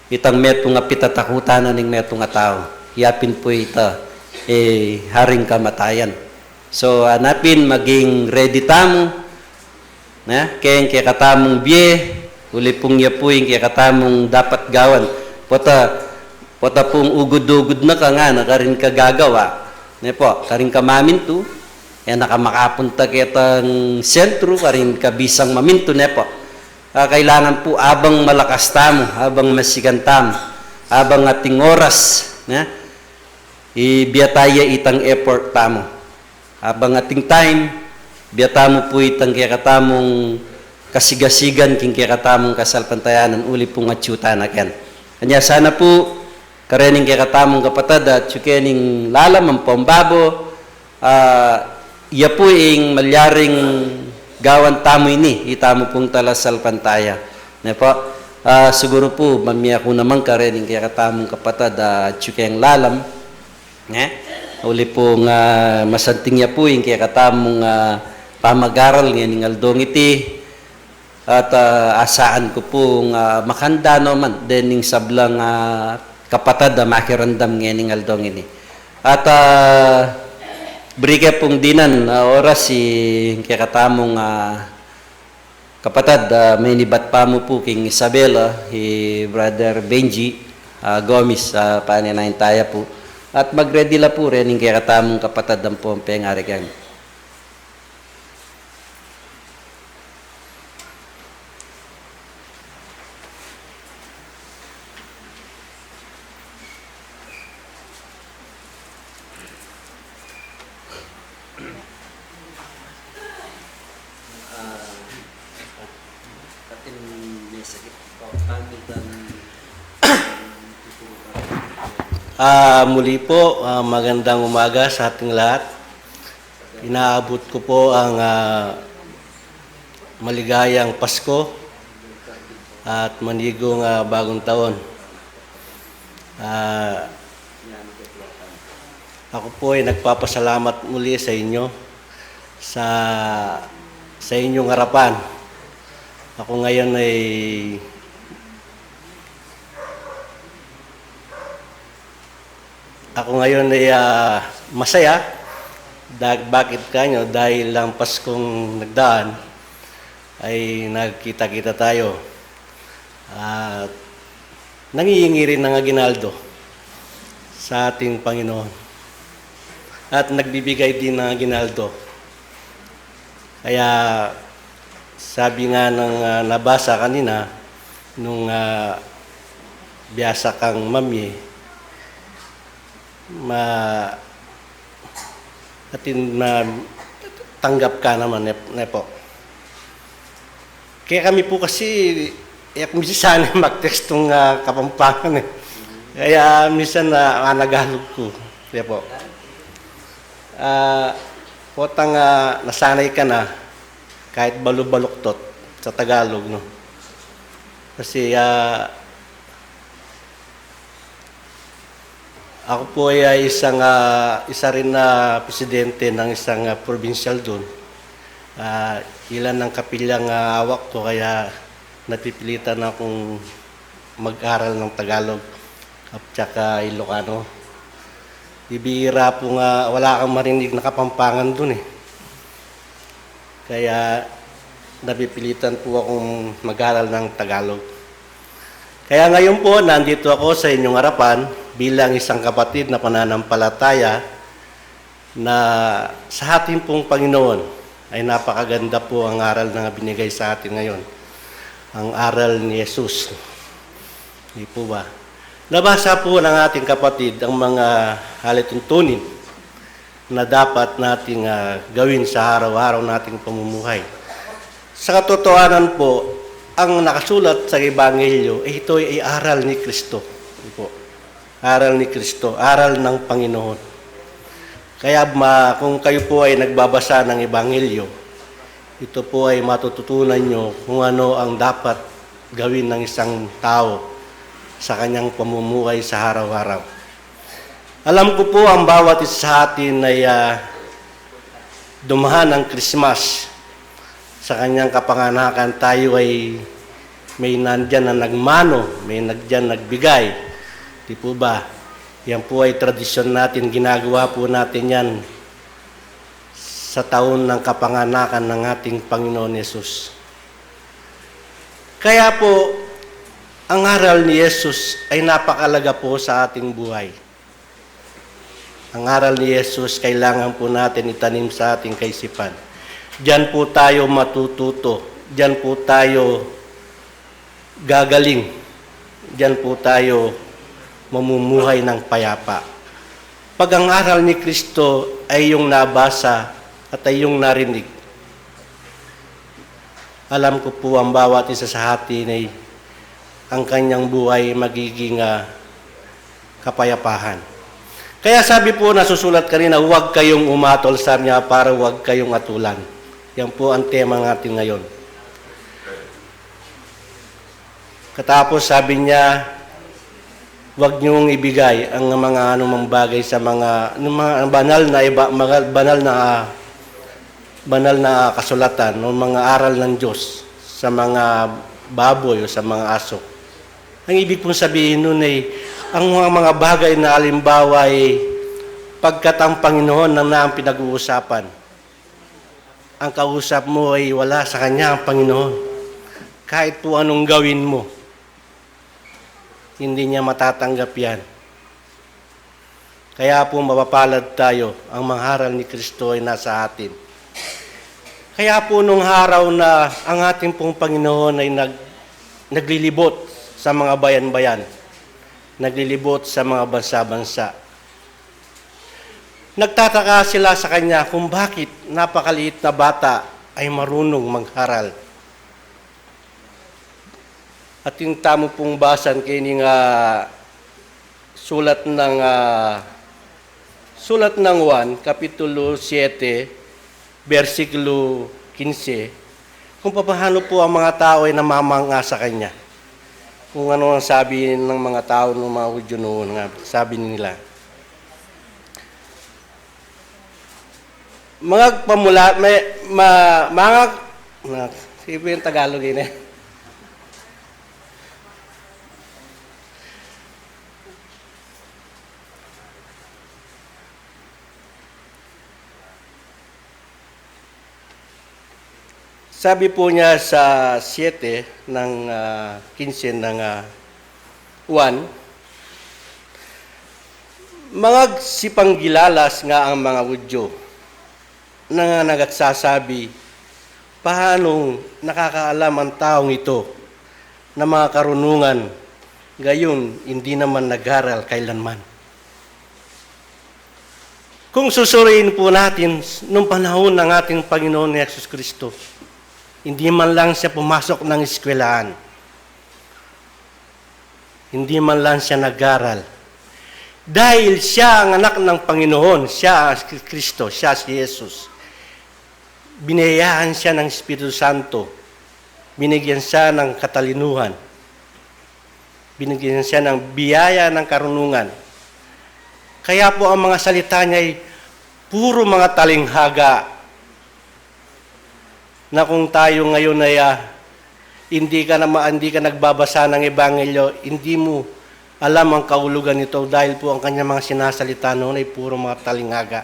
itang metung a pitatakutan na ning metung a tau. Yapin pu ita, e, haring kamatayan. So, a, napin maging ready tamu, ne, keng kekatamung bie, uli pung ya pu ing kekatamung dapat gawan. Pota, pota pung ugud-ugud na ka ngana, karin ka gagawa, ne pu, karin ka mamintu, e na ka makapunta ketang sentru, karin ka bisang mamintu, ne pu. A, kailangan pu abang malakas tamu, abang masigan tamu, abang ating oras, ne, ibie ta ya itang effort tamu. Abang ating time, ibie tamu pu itang kekatamung kasigasigan king kekatamung kasalpantayanan uli pung atyu ta na ken. Kanya sana pu, karening kekatamung kapatad, atyu ke ning lalam ampong babo, a, ya pu ing malyaring gawan tamu ini, itamu pung talasalpantaya. Ne pu, a, siguru pu, mamie ku naman karening kekatamung kapatad, a, atyu keng lalam, ne? Uli pung, a, masanting ya pu ing kekatamung, a, pamagaral ngening aldong iti, at, a, asaan ku pung, a, makanda no man dening sablang, a, kapatad a makiramdam ngening aldong ini. At, a, buri ke pung dinan, a, oras ing kekatamung, a, kapatad, a, mainibat pa mu pu king Isabela, hi Brother Benji, a, Gomez, a, panenayantaya pu. At mag-ready la pu rening kekatamung kapatad ampong pengari keng. Ah, muli po, ah, magandang umaga sa ating lahat. Inaabot ko po ang, ah, maligayang Pasko at manigong, ah, Bagong Taon. Ah, ako po ay nagpapasalamat muli sa inyo, sa, sa inyong harapan. Ako ngayon ay Ako ngayon ay, ah, masaya. Da-, bakit kanyo? Dahil ang Paskong nagdaan ay nagkita-kita tayo. At nangihingi rin ng aguinaldo sa ating Panginoon. At nagbibigay din ng aguinaldo. Kaya sabi nga ng, ah, nabasa kanina, nung, ah, biyasa kang mami, ma-, atin, ma-, tanggap ka naman, ne, ne po. Kaya kami po kasi, eh, minsan sana mag-text tong, ah, Kapampangan eh. Kaya minsan na, ah, Nagalog ko. Kaya po. Ah, potang, ah, nasanay ka na, kahit balu-baluktot sa Tagalog, no? Kasi, ah, ako po ay, ah, isang, ah, isa rin na presidente ng isang, ah, probinsyal dun. Ah, ilan ang kapilyang, ah, hawak ko, kaya napipilitan akong mag-aral ng Tagalog at saka Ilocano. Bibihira po nga wala kang marinig na Kapampangan dun eh. Kaya napipilitan po akong mag-aral ng Tagalog. Kaya ngayon po, nandito ako sa inyong harapan bilang isang kapatid na pananampalataya na sa ating pong Panginoon ay napakaganda po ang aral na binigay sa atin ngayon. Ang aral ni Jesus. Di po ba? Nabasa po ng ating kapatid ang mga alituntunin na dapat nating, ah, gawin sa araw-araw nating pamumuhay. Sa katotohanan po, ang nakasulat sa Ebanghelyo, eh, ito ay aral ni Kristo. Di po? Aral ni Kristo, aral ng Panginoon. Kaya ma-, kung kayo po ay nagbabasa ng Ebanghelyo, ito po ay matututunan nyo kung ano ang dapat gawin ng isang tao sa kanyang pamumuhay sa araw-araw. Alam ko po ang bawat isa sa atin ay, ah, dumahan ang Christmas. Sa kanyang kapanganakan tayo ay may nandiyan na nagmano, may nagdiyan nagbigay. Di po ba? Yan po ay tradisyon natin, ginagawa po natin yan sa taon ng kapanganakan ng ating Panginoon Yesus. Kaya po, ang aral ni Yesus ay napakalaga po sa ating buhay. Ang aral ni Yesus, kailangan po natin itanim sa ating kaisipan. Diyan po tayo matututo. Diyan po tayo gagaling. Diyan po tayo mamumuhay ng payapa. Pag ang aral ni Kristo ay yung nabasa at ay yung narinig, alam ko po ang bawat isa sa atin ay ang kanyang buhay magiging, ah, kapayapahan. Kaya sabi po, nasusulat kanina, "Huwag kayong umatol," sabi niya, "para huwag kayong atulan." Yan po ang tema natin ngayon. Katapos sabi niya, "Huwag niyong ibigay ang mga anumang bagay sa mga, ng mga banal na iba, mga banal na, banal na kasulatan o mga aral ng Diyos sa mga baboy o sa mga aso." Ang ibig pong sabihin nun ay, ang mga, mga bagay na halimbawa ay pagkat ang Panginoon ang naang pinag-uusapan. Ang kausap mo ay wala sa kanya ang Panginoon. Kahit po anong gawin mo, hindi niya matatanggap yan. Kaya po mapapalad tayo, ang mga aral ni Kristo ay nasa atin. Kaya po nung araw na ang ating pong Panginoon ay nag-, naglilibot sa mga bayan-bayan, naglilibot sa mga bansa-bansa, nagtataka sila sa kanya kung bakit napakaliit na bata ay marunong mag-aral. At yung tamu pong basan kaining, ah, sulat ng, ah, sulat ng Juan, Kapitulo siyete, bersikulo kinse, kung papaano po ang mga tao ay namamanga sa kanya. Kung ano ang sabi ng mga tao ng mga Hudyo noon, nga sabi nila, "Mangagpamula, may, ma, mangag-," na, sige po yung Tagalog yun eh. Sabi po niya sa siyete ng, ah, kinse ng, ah, Juan, "Mangagsipangilalas nga ang mga Hudyo, nanganagsasabi, 'Paanong nakakaalam ang taong ito ng mga karunungan, gayon hindi naman nag-aral kailanman?'" Kung susuriin po natin, nung panahon ng ating Panginoon na Yesus Kristo, hindi man lang siya pumasok ng eskwelahan. Hindi man lang siya nag-aral. Dahil siya ang anak ng Panginoon, siya si Kristo, siya si Jesus. Biniyayaan siya ng Espiritu Santo. Binigyan siya ng katalinuhan. Binigyan siya ng biyaya ng karunungan. Kaya po ang mga salita niya ay puro mga talinghaga. Na kung tayo ngayon ay, ah, hindi ka na ma-, hindi ka nagbabasa ng Ebanghelyo, hindi mo alam ang kahulugan nito dahil po ang kanyang mga sinasalita noon ay puro mga talinghaga.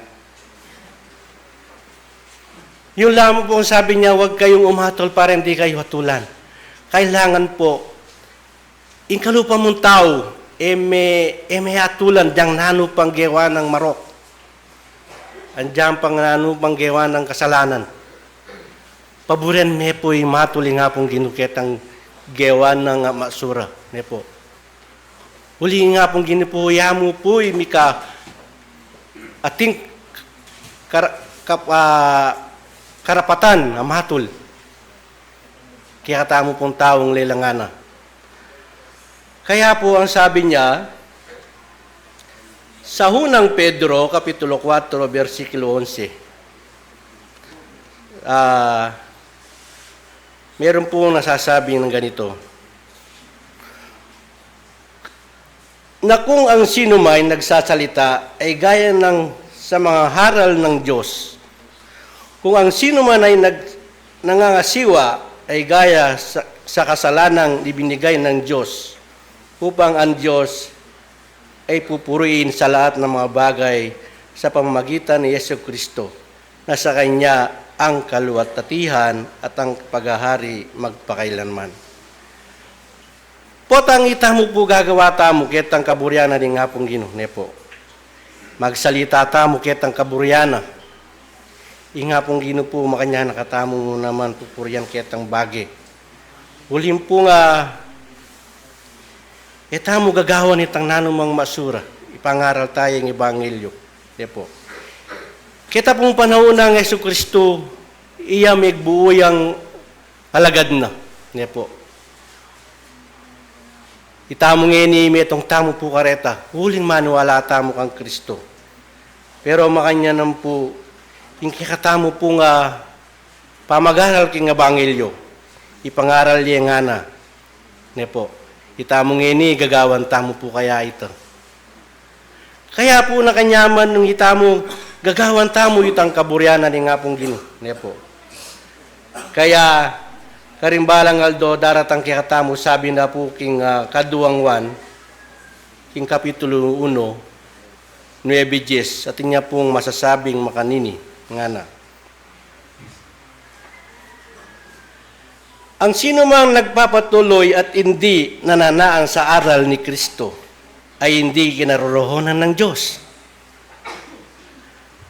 Yun lamang po ang sabi niya, "Huwag kayong umatol para hindi kayo hatulan." Kailangan po, ing kalupa mung tau, e me, e me atulan diyang nanu pang gewa nang marok. Andiyan pang nanu pang gewa nang kasalanan. Paburen me pu i matul, ing Apung Ginu, ketang gewa nang, ah, masura, me pu. Uli ing Apung Ginu pu, ya mu pu i mika ating kara-, kap-, ah, karapatan a matul kekatamu pung taung lelangan na. Kaya po ang sabi niya, sa unang Pedro, Kapitulo kuwatro, bersikulo onse, ah, meron pong nasasabi ng ganito, Na kung ang sinuman ay nagsasalita ay gaya ng sa mga haral ng Diyos, kung ang sinuman ay nag-, nangangasiwa ay gaya sa, sa kasalanang ibinigay ng Diyos, upang ang Diyos ay pupuriin sa lahat ng mga bagay sa pamamagitan ni Yesu Kristo, na sa Kanya ang kaluwalhatian at ang paghahari magpakailanman. Potang itamu pu gagawa tamu ketang kaburian na ning Apung Ginu, ne pu. Magsalita tamu ketang kaburian na. Ing Apung Ginu pu, makanyan na katamu naman pupurian ketang bage. Uling pu nga, e tamu gagawan itang nanumang masura, ipangaral taya ing ebanghelyo. Ne pu. Keta pung panaun nang Jesu Kristo, iya megbuo yang alagad na. Ne pu. Itamu ngeni metung tamu pu kareta, uling maniwala tamu kang Kristo. Pero makanyan na pu, ing kekatamu pung pamagaral king ebanghelyo, ipangaral ye ngana. Ne pu. Itamu ngeni gagawan tamu pu kaya ita. Kaya pu na kanyaman nung itamu gagawan tamu itang kaburian na ning Apung Ginu, ne pu. Kaya karing balang aldo daratang kekatamu, sabi na pu king, ah, kaduang Juan, king kapitulo uno, nuebe, dies, atin ya pung masasabing makanini, ngana. Ang sinumang nagpapatuloy at hindi nananaan sa aral ni Kristo ay hindi kinarorohonan ng Diyos.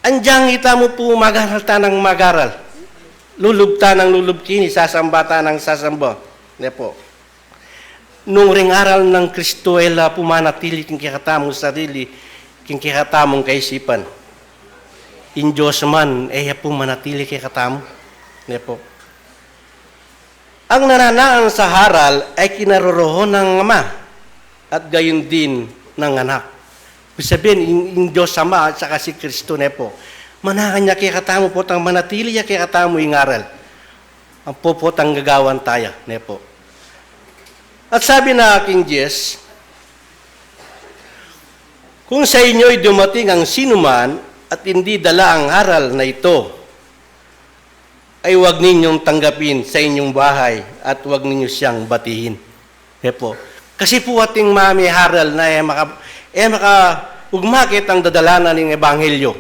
Andyang itamu pu magaral tanang magaral, lulub tanang lulub keni, sasamba tanang sasamba. Ne pu. Nung ring aral nang Kristo e la pu manatili king kekatamung sarili, king kekatamung kaisipan, ing Diyos man e ya pu manatili kekatamu. Ne pu. Ang nananaan sa aral ay kinarorohon ng Ama at gayon din ng Anak. Ibig sabihin, ing, ing Diyos Ama at saka si Kristo, ne pu. Mananaan ya kekatamu potang manatili ya kekatamu ing aral. Ampo potang gagawan taya, ne pu. At sabi na king dies, kung sa inyo'y dumating ang sinuman at hindi dala ang aral na ito, ay huwag ninyong tanggapin sa inyong bahay at huwag ninyo siyang batiin. Ne pu. Kasi pu atin mamiharal na e maka-, e makaugma ketang dadalanan ning ebanghelyo.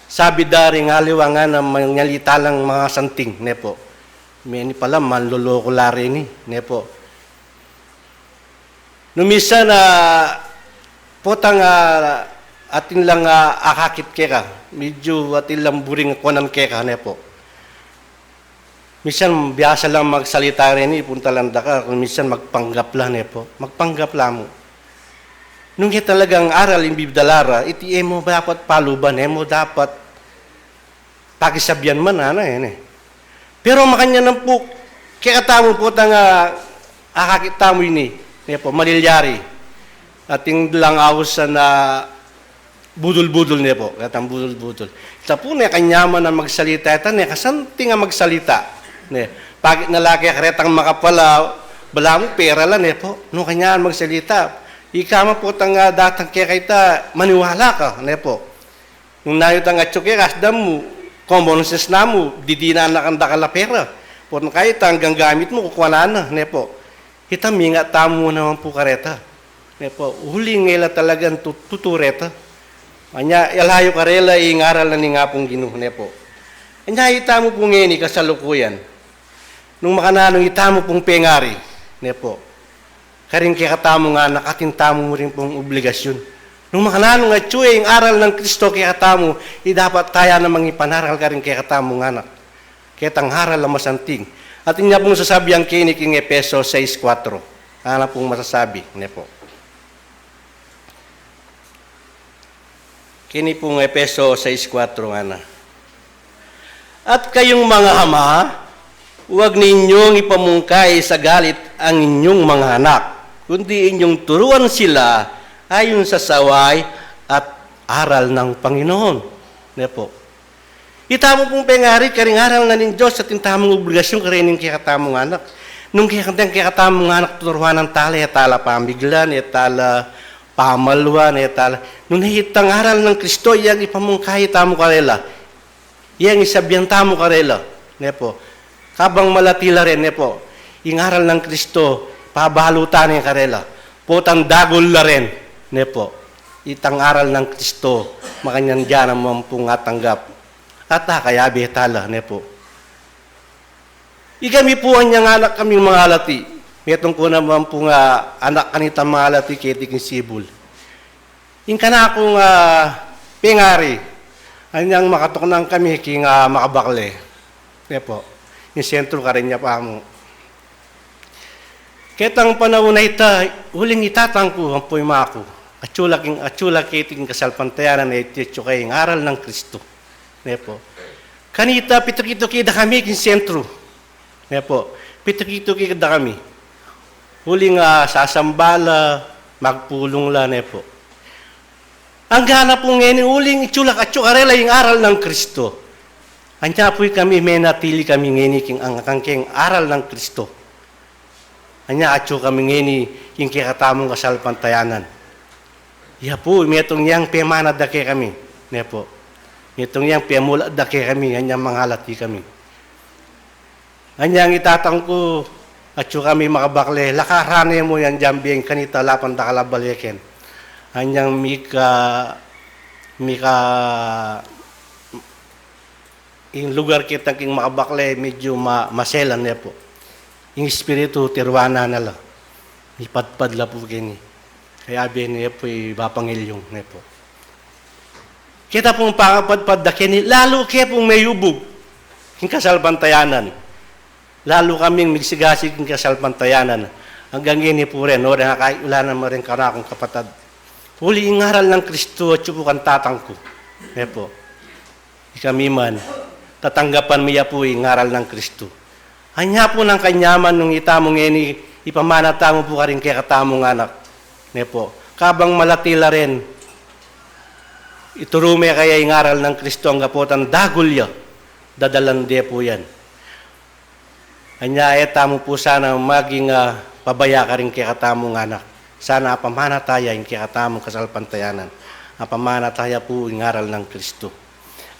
Sabi da ring aliwa ngana, manyalita lang masanting, ne pu. Meni pala, manloloko la reni, ne pu. Nung minsan, ah, potang, ah, atin lang, ah, akakit keka, medyo atin lang buring kuanan keka, ne pu. Minsan, biasa lang magsalita reni, puntalan da ka, kung minsan magpanggap la, ne pu. Magpanggap la mu. Nung kaya talagang aral ing bibdala ra, iti e mu dapat paluban, e mu dapat pakisabian man, ana, e, ne. Pero makanyan na pu, kekatamu potang, ah, akakit tamu ini, ne pu, malilyari. Atin lang ausan na budul-budul, ne pu, ketang budul-budul. Ita pu, ne kanyaman a magsalita, ita, ne kasanting a magsalita. Ne, pakit na la kaya karetang makapal a, balamu pera la, ne pu. Nung kanyaman magsalita, ika man potang, ah, datang kaya keta, maniwala ka, ne pu. Nung nanu itang atyu keka, asdam mu, common sense namu, didinan na kang dakal a pera. Potang kaya itang ganggamit mu, kukuanan na, ne pu. Ita, mingat tamu naman pu kareta, ne pu. Uling e la talagang tu-, tutu reta. Anya, alayu karela ing aral na ning Apung Ginu, ne pu. Anya, itamu pu ngeni kasalukuyan, nung makananu itamu pung pengari, ne pu, karing kekatamung anak, atin tamu mu rin pung obligasyun. Nung makananu atyu ing aral nang Kristo kekatamu, i dapat taya namang ipanaral karing kekatamung anak ketang aral a masanting. Atin ya pung sasabian keni king Efeso sais kuatro. Ana pung masasabi, ne pu. Keni pung Efeso sais kuatro, ngana. At kayong mga ama, huwag ninyong ipamungkay sa galit ang inyong mga anak, kundi inyong turuan sila ayon sa saway at aral ng Panginoon. Ne pu. Itamu pung pengari karing aral na ning Dios, atin tamung obligasyun karing kekatamung anak. Nung kekateng kekatamung anak tuturuanan tala, e tala pamiglan, e tala pamaluan, e tala. Nune itang aral nang Kristo, yang ipamungkahi tamu karela. Yang isabian tamu karela, ne po. Kabang malati la rin, ne po. Ing aral nang Kristo, pabalu ta ne karela. Potang dagul la rin, ne po. Itang aral nang Kristo, makanyan dian a mampung atanggap. At akayabe tala, ne po. Ikami pu anyang anak kaming mangalati. Metung ku naman pu nga anak kanitang mangalati keti king Cebu. Ing kanakung, ah, pengari, anyang makatuknang kami king, ah, Makabakle. Ne po. Ing sentru karin ya pamu. Ketang panaun a ita, uling i tatang ku, ampo i maku. Atsu la king, atsu la keti king kasalpantayanan a iti atsu kaya ing aral nang Kristo. Ne po. Kanita, pituki-tuki da kami king sentru. Ne po. Pituki-tuki da kami. Uling, ah, sasamba la, magpulung la, ne po. Angga na pu ngeni uling itsu la atsu karela ing aral nang Kristo. Anya pu ikami menatili kami ngeni king angkang king aral nang Kristo. Anya atsu kami ngeni king kekatamung kasalpantayanan. Ya pu, metung yang pemana da kekami. Ne po. Metung yang pemula da kekami, anyang mangalati kami. Anyang i tatang ku, atsu kami Makabakle, lakaran ne mu yan diang bie, kanita lapan dakal a baleken. Anyang mika, mika, ing lugar ketang king Makabakle, medyu ma-, maselan ne po. Ing espiritu, tiruanan na la. Mipadpad la pu keni. Kaya bie ne pu i bapangelyung ne po. Keta pung pangapadpad da keni, lalu ke pung meyubug king kasalpantayanan. Lalu kaming migsigasig king kasalpantayanan. Anggang ngeni pu rin, o rin, akay, ula na maring kanakung kapatad. Uli ing aral nang Kristo atsu pu kang tatang ku. Ne po. Ikami man, tatanggapan mi ya pu ing aral nang Kristo. Anya pu nang kanyaman nung itamu ngeni, ipamana tamu pu karing kekatamung anak. Ne po, kabang malati la rin, ituru me kaya ing aral nang Kristo angga potang dagul ya, dadalan de pu yan. Anya e tamu pu sana maging, ah, pabaya karing kekatamung anak. Sana apamana ta ya ing kekatamung kasalpantayanan. Apamana ta ya pu ing aral nang Kristo.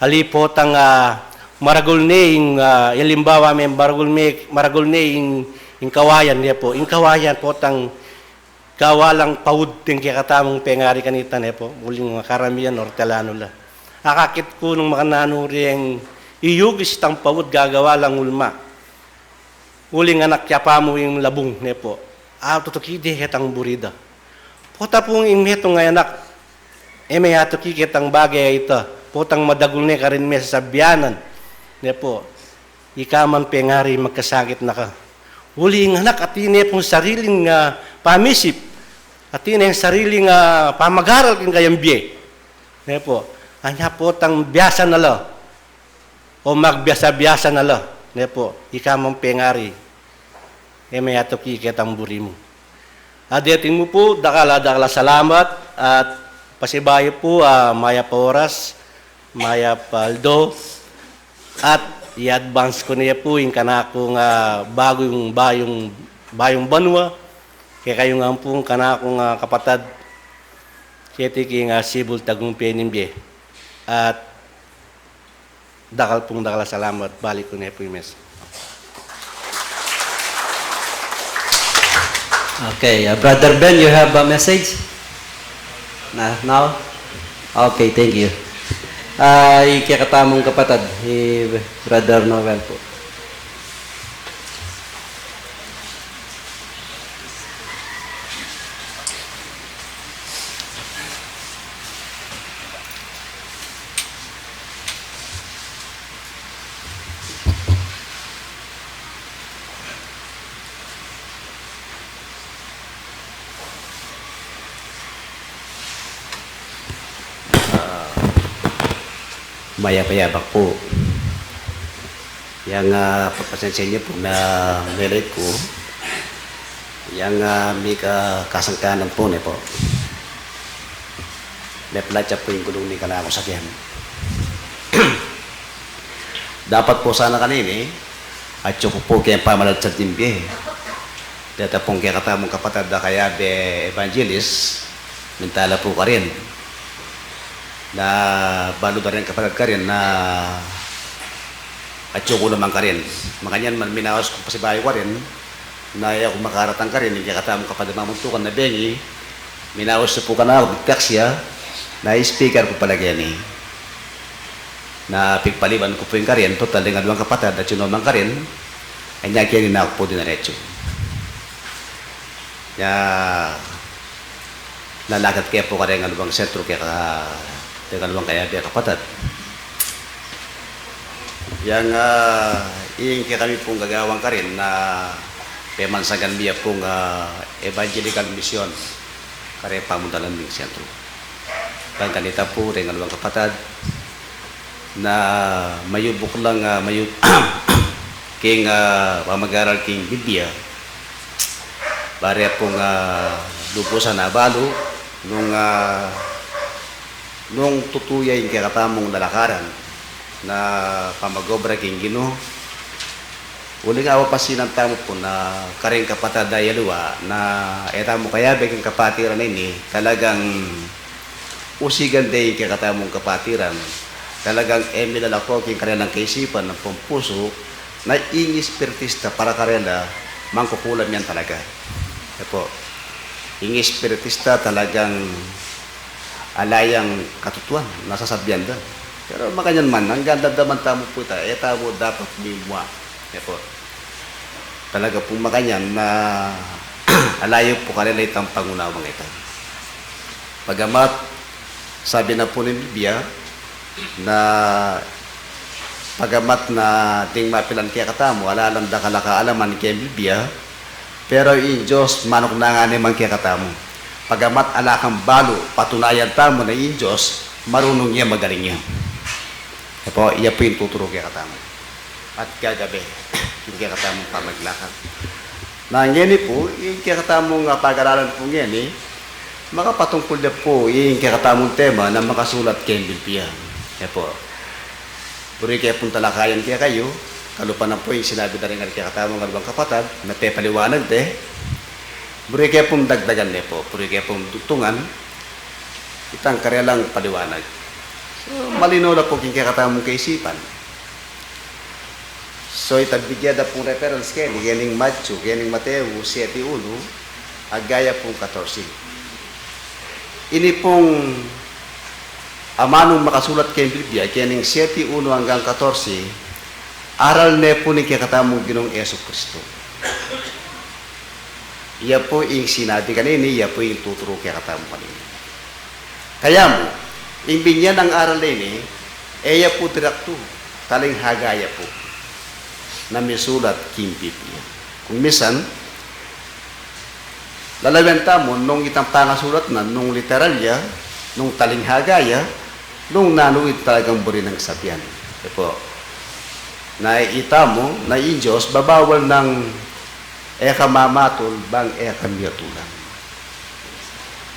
Ali potang, ah, maragul ne ing, ah, alimbawa me, maragul me, maragul ne ing, ing kawayan ne po. Ing kawayan potang gawa lang paud ding kekatamung pengari kanita ne po. Uling karamian ortelanu la. Akakit ku nung makananu ring iyugis itang paud gagawa lang ulma. Uling anak ya pamu ing labung ne po. A, tutuki de ketang buri da. Pota pung ing metung a anak, e me atuki ketang bage a ita. Potang madagul ne karin me sasabianan. Ne po, ika man pengari magkasakit na ka. Uli ing anak, atin ne pung sariling, ah, pamisip. Atin ne ing sariling, ah, pamagaral king kayang bie. Ne po, anya potang biasa na la. O magbiasa-biasa na la, ne po, ika mang pengari, e me atuki ketang buri mu. Adeting mu pu, dakal a dakal a salamat, at pasibayu pu, ah, mayap a oras, mayap a aldo, at i-advance ku ne pu ing kanakung, ah, bagong, bayung, bayung banua, kekayu ngan pung kanakung, ah, kapatad, keti king, ah, Cebu, Tagumpay ning bie. At dakal pung dakal a salamat, balik ku ne pu ing mesa. Okay, uh, Brother Ben, you have a message? Na, now? Okay, thank you. Ah, i kekatamung kapatad, i Brother Noel po. Ah, mayap a yabak pu. Yang, ah, papasensya niyo pu na melet ku. Yang, ah, mika kasangkanan pu ne po. Meplat ya pu ing gulung ning kanaku sakyan. Dapat pu sana kanini, atyu ku pu keng pamalatsad ning bie. Deta pung kekatamung kapatad a kayabe evangelist, Mintala pu karin na balu da rin kapatad karin na atyu ku naman karin. Makanyan man minaus ku pasibayu karin na e ku makaratang karin, ing kekatamung kapatad a mamuntukan na bengi, minaus pu kanaku, text ya, na speaker ku pala keni. Na pigpaliban ku pu ing karin, total deng aluang kapatad atyu naman karin, anya keni na ku pu diniretsu. Ya, lalakad ke pu kareng aluang sentru keka, deng aluang kayabe a kapatad. Yang, ah, ing kekami pung gagawang karin na pemansagan mi ya pung, ah, evangelical mission kareng pamuntalan ning sentru. Bang kanita pu, deng aluang kapatad, na mayubuk lang, ah, mayu-, king, ah, pamag-aral king Biblia. Bari pung, ah, lubusan a balu nung, ah, nung tutu ya ing kekatamung lalakaran na pamag-obra king Ginu. Uling awa pasinan tamu pu na kareng kapatad a aliwa na e tamu kayabe king kapatiran a ini, talagang usigan de ing kekatamung kapatiran. Talagang e milalako king karelang kaisipan ampong pusu na ing espiritista para karela mangkukulam yan talaga. E pu, ing espiritista talagang ala yang katutuan na sasabian da. Pero makanyan man, anggang damdaman tamu pu ita, e tamu dapat mimua. E pu. Talaga pung makanyan na ala yu pu karela itang pangunawang ita. Bagamat sabi na pu ning Biblia na, bagamat na ding mapilan kekatamu ala lang dakal a kaalaman king Biblia, pero ing Dios manuknangan ne man kekatamu. Bagamat ala kang balu, patunayan tamu na ing Dios marunung ya, magaling ya. E pu, iya pu ing tuturu kekatamu at gagabe king kekatamung pamaglakad. Na ngeni pu, ing kekatamung, ah, pag-aralan pu ngeni, makapatungkul ya pu ing kekatamung tema na makasulat king Biblia. E pu, buri ke pung talakayan kekayu, kalupa na pu ing sinabi da ring kekatamung aluang kapatad na pepaliwanag de. Buri ke pung dagdagan ne pu, buri ke pung dugtungan itang karelang paliwanag. So, malinaw na pu king kekatamung kaisipan. So, itang bigyan da pung reference keni, kening Matthew, kening Mateo siete uno, agaya pung katorse. Ini pung amanung makasulat keng Biblia, kening siete uno anggang katorse, aral ne pu ning kekatamung Ginung Jesu Kristo. Iya pu ing sinabi kanini, iya pu ing tuturu kekatamu kanini. Kaya mu, ing binyan nang aral ini, e ya pu direktu, talinghaga ya pu na misulat king Biblia. Kung misan, lalawen tamu nung itang pangasulat na, nung literal ya, nung talinghaga ya, nung nanu ing talagang buri nang sabian. E pu, na itamu na ing Dios babawal nang e ka mamatul bang e ka miyatulan.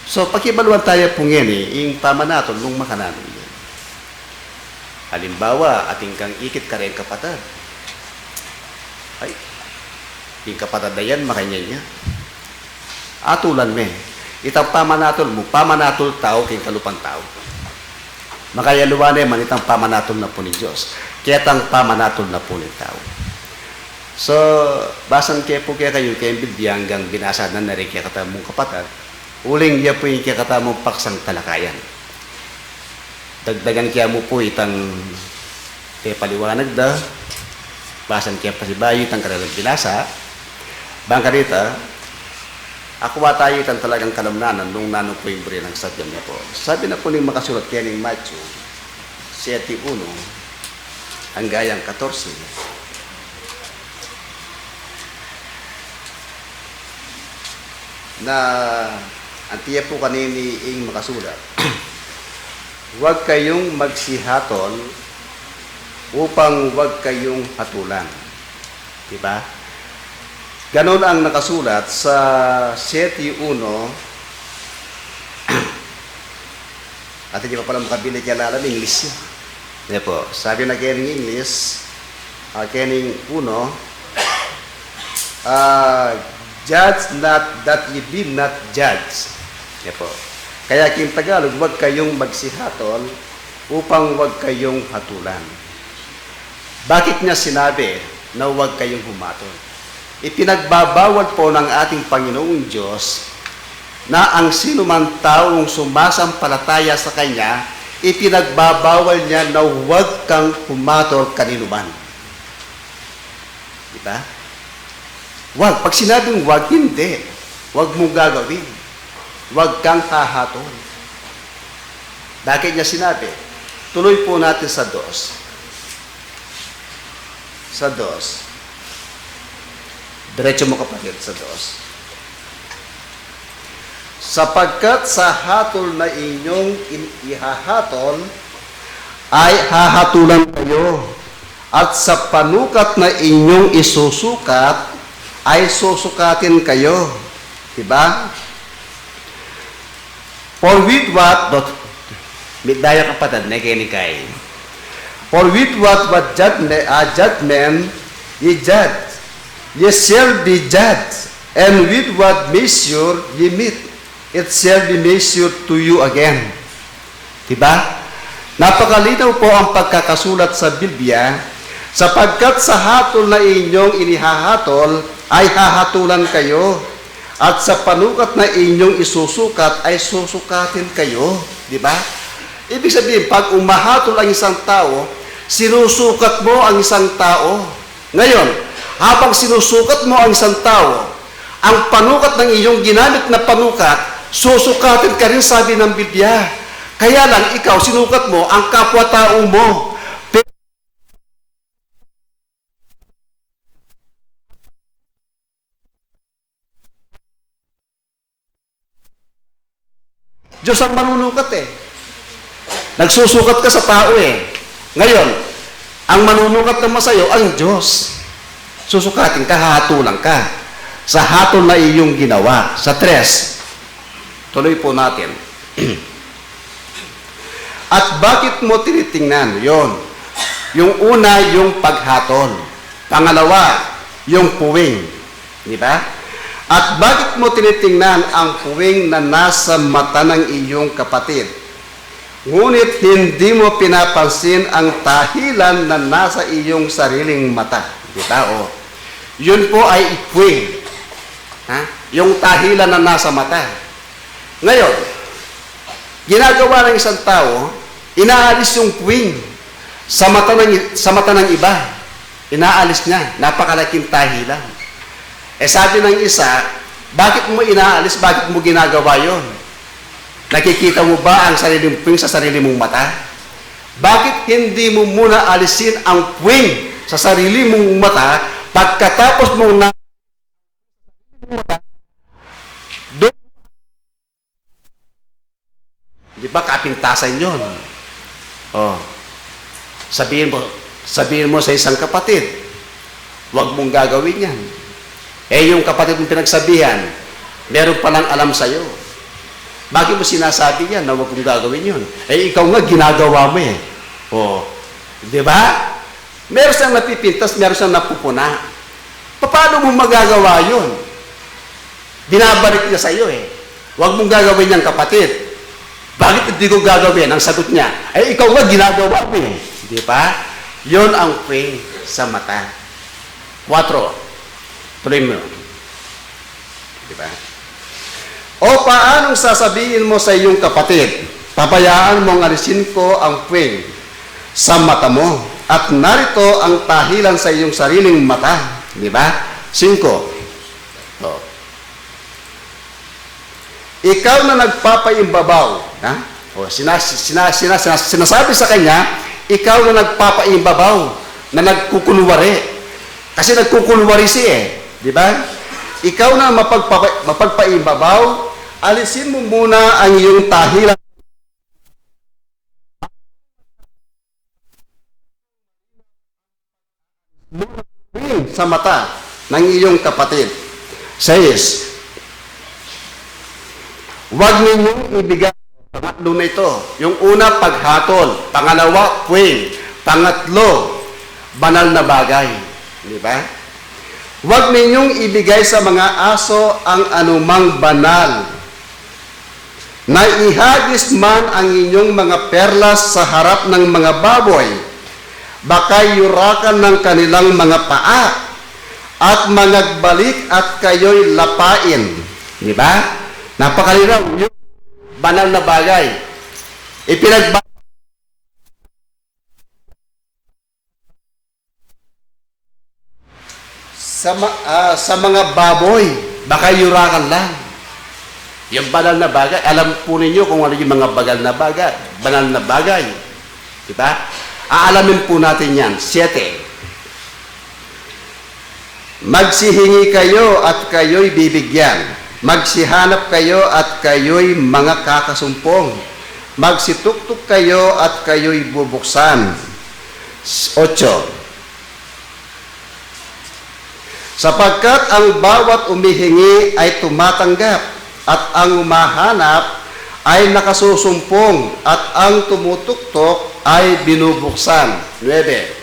So, pakibaluan taya pu ngeni ing pamanatul nung makananu ya. Alimbawa, atin kang ikit kareng kapatad. Ay, ing kapatad a yan, makanyan ya. Atulan me. Itang pamanatul mu, pamanatul tau king kalupang tau. Makayaliwa ne man itang pamanatul na pu ning Dios, ketang pamanatul na pu ning tau. So, basan ke pu kekayu keng Biblia anggang binasa na ne ring kekatamung kapatad, uling ya pu ing kekatamung paksang talakayan. Dagdagan ke mu pu itang pepaliwanag da, basan ke pasibayu itang karelang binasa. Bang kanita, akua taya itang talagang kalamnanan nung nanu pu ing buri nang sabian ne pu. Sabi na pu ning makasulat kening Matthew siete uno, anggang katorse. Na anti ya pu kanini ing makasulat, "Huwag kayong magsihatol upang huwag kayong hatulan." Di ba? Ganun ang nakasulat sa siete uno. Atin ya pa pala makabili kaya lalam, English ya. Yan po. Sabi na kening English, ah, kening uno, ah, "Judge not that ye be not judged." Yan po. Kaya king Tagalog, huwag kayong magsihatol upang huwag kayong hatulan. Bakit niya sinabi na huwag kayong humatol? Ipinagbabawal po ng ating Panginoong Diyos na ang sinumang taong sumasampalataya sa Kanya, ipinagbabawal niya na huwag kang humatol kaninuman. Diba? Wag. Pag sinabing wag, hindi. Wag mong gagawin. Wag kang hahatol. Bakit niya sinabi? Tuloy po natin sa dos. Sa dos. Diretso mo, kapatid, sa dos. Sapagkat sa hatol na inyong in-, ihahatol, ay hahatulan kayo, at sa panukat na inyong isusukat, ay susukatin kayo. Diba? For with what, dot, mit daya kapatad, ne keni kay. For with what, what judgment, uh, judgment ye judge, ye shall be judged, and with what measure ye meet, it shall be measured to you again. Diba? Napakalinaw po ang pagkakasulat sa Biblia, sapagkat sa hatol na inyong inihahatol ay hahatulan kayo, at sa panukat na inyong isusukat ay susukatin kayo. Diba? Ibig sabihin, pag umahatol ang isang tao, sinusukat mo ang isang tao. Ngayon, habang sinusukat mo ang isang tao, ang panukat ng iyong ginamit na panukat, susukatin ka rin, sabi ng Biblia. Kaya lang, ikaw, sinukat mo ang kapwa-tao mo. Pe- Diyos ang manunukat eh. Nagsusukat ka sa tao eh. Ngayon, ang manunukat naman sa'yo, ang Diyos. Susukatin ka, hahatulan ka sa hatol na iyong ginawa. Sa tres, tuloy po natin. At bakit mo tinitingnan? Yon. Yung una, yung paghatol. Pangalawa, yung puwing. Di ba? At bakit mo tinitingnan ang puwing na nasa mata ng iyong kapatid, ngunit hindi mo pinapansin ang tahilan na nasa iyong sariling mata? Di ba? O, yun po ay puwing. Ha? Yung tahilan na nasa mata. Ngayon, ginagawa ng isang tao, inaalis yung puwing sa mata ng, sa mata ng iba. Inaalis niya. Napakalaking tahilan. Eh, sabi ng isa, "Bakit mo inaalis? Bakit mo ginagawa yon? Nakikita mo ba ang sarili mong puwing sa sarili mong mata? Bakit hindi mo muna alisin ang puwing sa sarili mong mata pagkatapos mong na-" Di ba, kapintasan yun? Oh. Sabihin mo, sabihin mo sa isang kapatid, "Huwag mong gagawin yan." Eh, yung kapatid mong pinagsabihan, meron palang alam sa'yo. Bakit mo sinasabi yan na huwag mong gagawin yun? Eh, ikaw nga, ginagawa mo eh. Oh. Di ba? Meron siyang napipintas, meron siyang napupuna. Paano mo magagawa yun? Binabalik niya sa'yo eh. "Huwag mong gagawin yan, kapatid." "Bakit hindi ko gagawin?" ang sagot niya. "Eh, ikaw nga, ginagawa mo eh." Di ba? Yun ang puwing sa mata. Kuwatro. Tuloy mo. Di ba? O paanong sasabihin mo sa iyong kapatid, "Pabayaan mong alisin ko ang puwing sa mata mo, at narito ang tahilan sa iyong sariling mata"? Di ba? Singko. O. Ikaw na nagpapaimbabaw, ha? O, sinas-, sinas-, sinas-, sinas-, sinasabi sa kanya, "Ikaw na nagpapaimbabaw, na nagkukunwari." Kasi nagkukunwari siya eh, di ba? "Ikaw na mapagpapa-, mapagpaimbabaw, alisin mo muna ang iyong tahilan sa mata ng iyong kapatid." Sais, huwag ninyong ibigay, pangatlo na ito. Yung una, paghatol. Pangalawa, puwing. Pangatlo, banal na bagay. Di ba? "Huwag ninyong ibigay sa mga aso ang anumang banal." Na ihagis man ang inyong mga perlas sa harap ng mga baboy, baka yurakan ng kanilang mga paa, at mangagbalik at kayo'y lapain. Di ba? Napakalinaw. Yung banal na bagay. Ipinagba- Sa, ma- ah, sa mga baboy, baka yurakan lang. Yung banal na bagay, alam po ninyo kung ano yung mga banal na bagay. Banal na bagay. Di ba? Aalamin po natin yan. Siyete. Magsihingi kayo at kayo'y bibigyan. Magsihanap kayo at kayo'y mga kakasumpong. Magsituktok kayo at kayo'y bubuksan. Otso. Sapagkat ang bawat umihingi ay tumatanggap, at ang humahanap ay nakasusumpong, at ang tumutuktok ay binubuksan. Nuebe.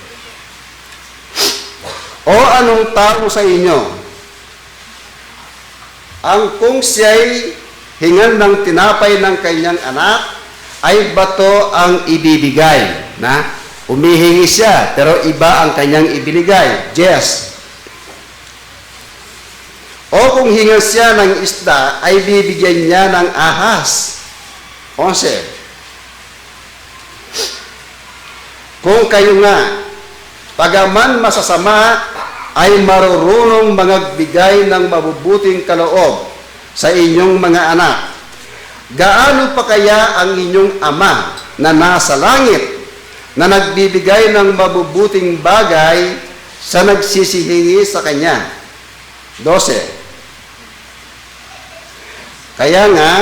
O anong tao sa inyo, ang kung siya'y hingan ng tinapay ng kanyang anak, ay bato ang ibibigay, na? Umihingi siya, pero iba ang kanyang ibinigay. Yes. O kung hingan siya ng isda, ay bibigyan niya ng ahas. Onse. Kung kayo nga, bagaman masasama, ay marurunong mangagbigay ng mabubuting kaloob sa inyong mga anak, gaano pa kaya ang inyong Ama na nasa langit na nagbibigay ng mabubuting bagay sa nagsisihingi sa kanya? Dose. Kaya nga,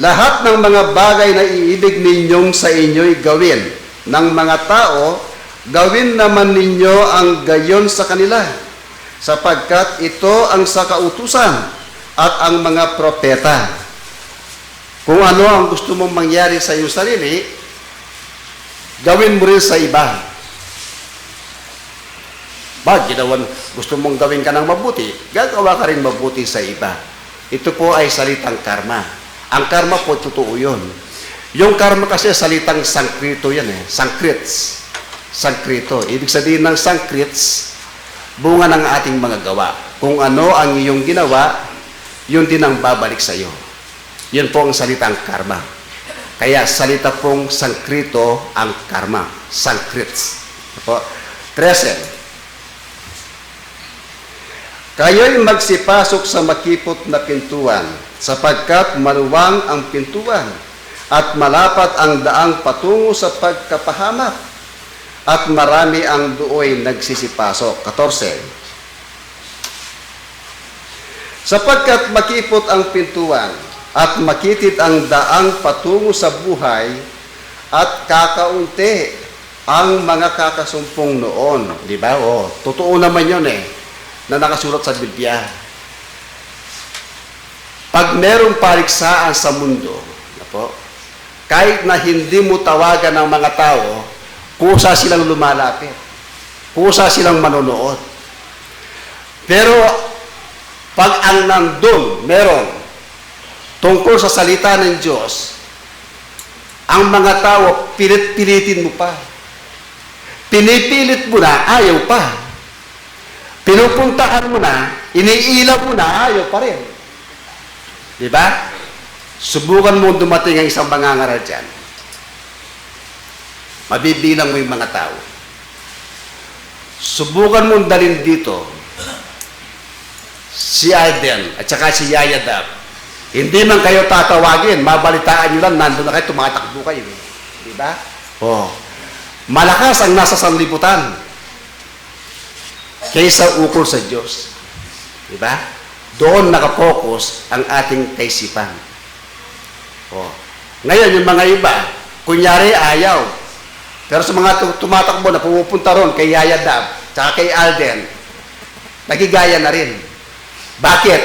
lahat ng mga bagay na iibig ninyong sa inyo'y gawin ng mga tao, gawin naman ninyo ang gayon sa kanila, sapagkat ito ang sa kautusan at ang mga propeta. Kung ano ang gusto mong mangyari sa iyong sarili, gawin mo rin sa iba. Ba, ginawan, gusto mong gawin ka ng mabuti, gagawa ka rin mabuti sa iba. Ito po ay salitang karma. Ang karma po, totoo yun. Yung karma kasi, salitang Sanskrito yan eh. Sanskrits. Sanskrito. Ibig sabihin ng Sanskrits, bunga ng ating mga gawa. Kung ano ang iyong ginawa, yun din ang babalik sa iyo. Yun po ang salitang karma. Kaya salita pong Sanskrito ang karma. Sanskrits. Apo. Trese. Kayo'y magsipasok sa makipot na pintuan, sapagkat maluwang ang pintuan, at malapat ang daang patungo sa pagkapahamak, at marami ang dooy nagsisipasok. Katorse. Sapagkat makipot ang pintuan, at makitid ang daang patungo sa buhay, at kakaunti ang mga kakasumpong noon. Di ba? O, totoo naman yun eh, na nakasulat sa Biblia. Pag merong paligsaan sa mundo, na po, kahit na hindi mo tawagan ang mga tao, kusa silang lumalapit. Kusa silang manonood. Pero pag ang nandun, meron tungkol sa salita ng Diyos, ang mga tao, pilit-pilitin mo pa. Pinipilit mo na, ayaw pa. Pinupuntahan mo na, iniilaw mo na, ayaw pa rin. Di ba? Subukan mong dumating ang isang mangangaral dyan. Mabibilang mo yung mga tao. Subukan mong dalhin dito si Alden at saka si Yaya Dab. Hindi man kayo tatawagin, mabalitaan nyo lang, nandun na kayo, tumatakbo kayo eh. Di ba? Oh. Malakas ang nasa sanlibutan kaysa ukol sa Diyos. Di ba? Doon nakapokus ang ating kaisipan. Oh. Ngayon, yung mga iba, kunyari, ayaw. Pero sa mga tu- tumatakbo na pumupunta ron kay Yaya Dab, tsaka kay Alden, nagigaya na rin. Bakit?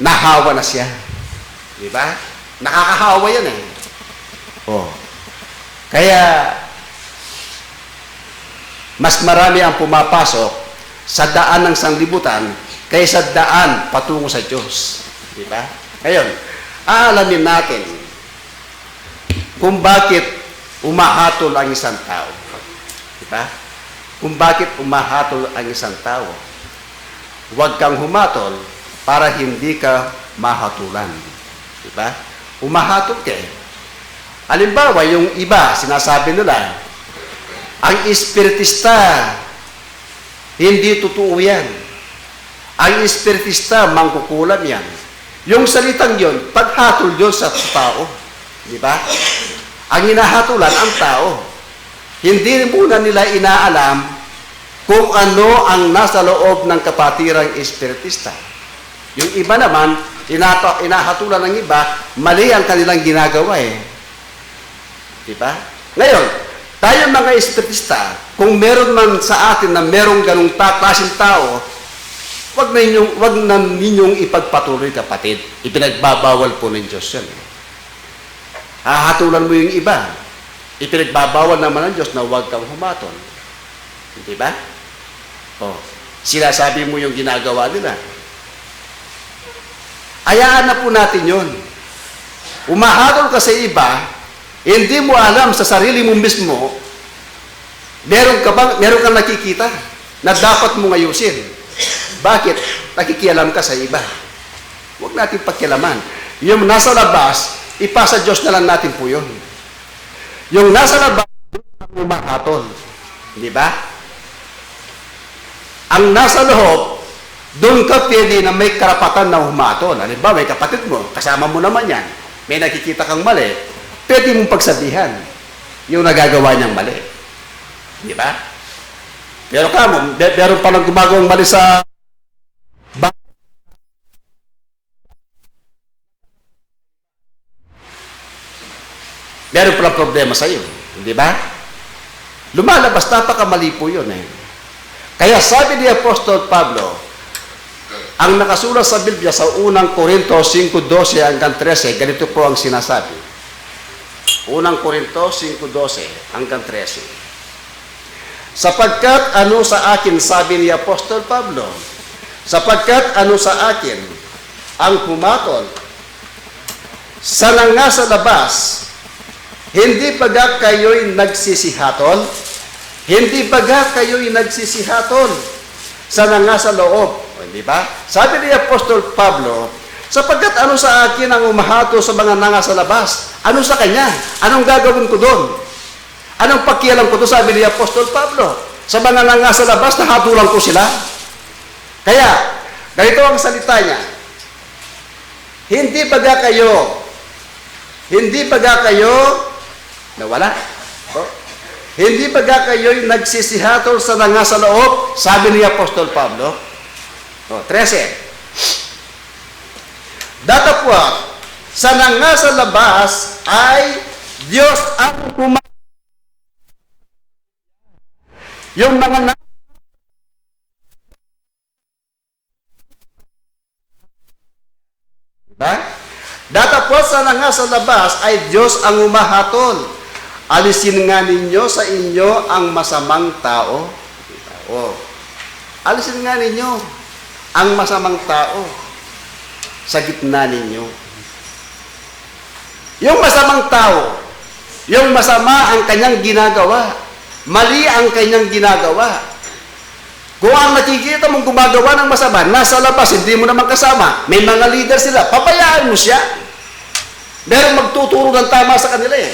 Nahawa na siya. Di ba? Nakakahawa yan eh. Oh. Kaya, mas marami ang pumapasok sa daan ng sanlibutan kaysa daan patungo sa Diyos. Di ba? Ngayon, aalamin natin kung bakit umahatol ang isang tao. Di ba? Kung bakit umahatol ang isang tao. Huwag kang humatol para hindi ka mahatulan. Di ba? Umahatol ka eh. Halimbawa, yung iba, sinasabi nila, ang espiritista, hindi totoo yan. Ang espiritista, mangkukulam yan. Yung salitang yon, paghatol yon sa tao. Di ba? Ang hinahatulan, ang tao. Hindi muna nila inaalam kung ano ang nasa loob ng kapatirang espiritista. Yung iba naman, inata-, inahatulan ng iba, mali ang kanilang ginagawa eh. Di ba? Ngayon, tayo mga espiritista, kung meron man sa atin na merong ganong ta-, klaseng tao, wag na ninyong, wag na ninyong ipagpatuloy, kapatid. Ipinagbabawal po ng Diyos yan eh. Hahatulan mo yung iba. Ipinagbabawal naman ng Diyos na huwag kang humatol. Di ba? O, sinasabi mo yung ginagawa nila. Hayaan na po natin yun. Umahatol ka sa iba, hindi mo alam sa sarili mo mismo, meron ka bang, meron kang nakikita na dapat mong ayusin. Bakit? Nakikialam ka sa iba. Huwag natin pakialaman. Yung nasa labas, ipasa Diyos na lang natin po yun. Yung nasa labas, ang umahatol. Di ba? Ang nasa loob, doon ka pwede na may karapatan na humatol. Halimbawa, may kapatid mo, kasama mo naman yan. May nakikita kang mali, pwede mong pagsabihan yung nagagawa niyang mali. Di ba? Pero kamo, be-, meron palang gumagawang mali sa ba-, meron palang problema sa iyo, di ba? Lumalabas, napakamali po yun eh. Kaya sabi ni Apostol Pablo, ang nakasulat sa Biblia sa unang Korinto singko dose hanggang trese, ganito po ang sinasabi. Unang Korinto singko dose hanggang trese. Sapagkat ano sa akin, sabi ni Apostol Pablo, sapagkat ano sa akin ang humatol sa nanga sa labas, hindi baga kayo'y nagsisihatol? Hindi baga kayo'y nagsisihatol sa nanga sa loob? O, di ba? Sabi ni Apostol Pablo, sapagkat ano sa akin ang umahatol sa mga nanga sa labas? Ano sa kanya? Anong gagawin ko doon? Anong pakialam ko to, sabi ni Apostol Pablo? Sa mga nanga sa labas, nahatulan ko sila. Kaya, ganito ang salita niya, "Hindi baga kayo, hindi baga kayo, nawala? O, hindi baga kayo'y nagsisihatol sa nanga sa loob?" Sabi ni Apostol Pablo. O, trese. Datapwat, sa nanga sa labas ay Diyos ang kuma-, yung mga na-, diba? Datapwat sa nanga sa labas ay Diyos ang umahatol. Alisin nga ninyo sa inyo ang masamang tao. O, alisin nga ninyo ang masamang tao sa gitna ninyo. Yung masamang tao, yung masama ang kanyang ginagawa, mali ang kanyang ginagawa. Kung ang nakikita mong gumagawa ng masama, nasa labas, hindi mo naman kasama, may mga leader sila, pabayaan mo siya. Merong magtuturo ng tama sa kanila eh.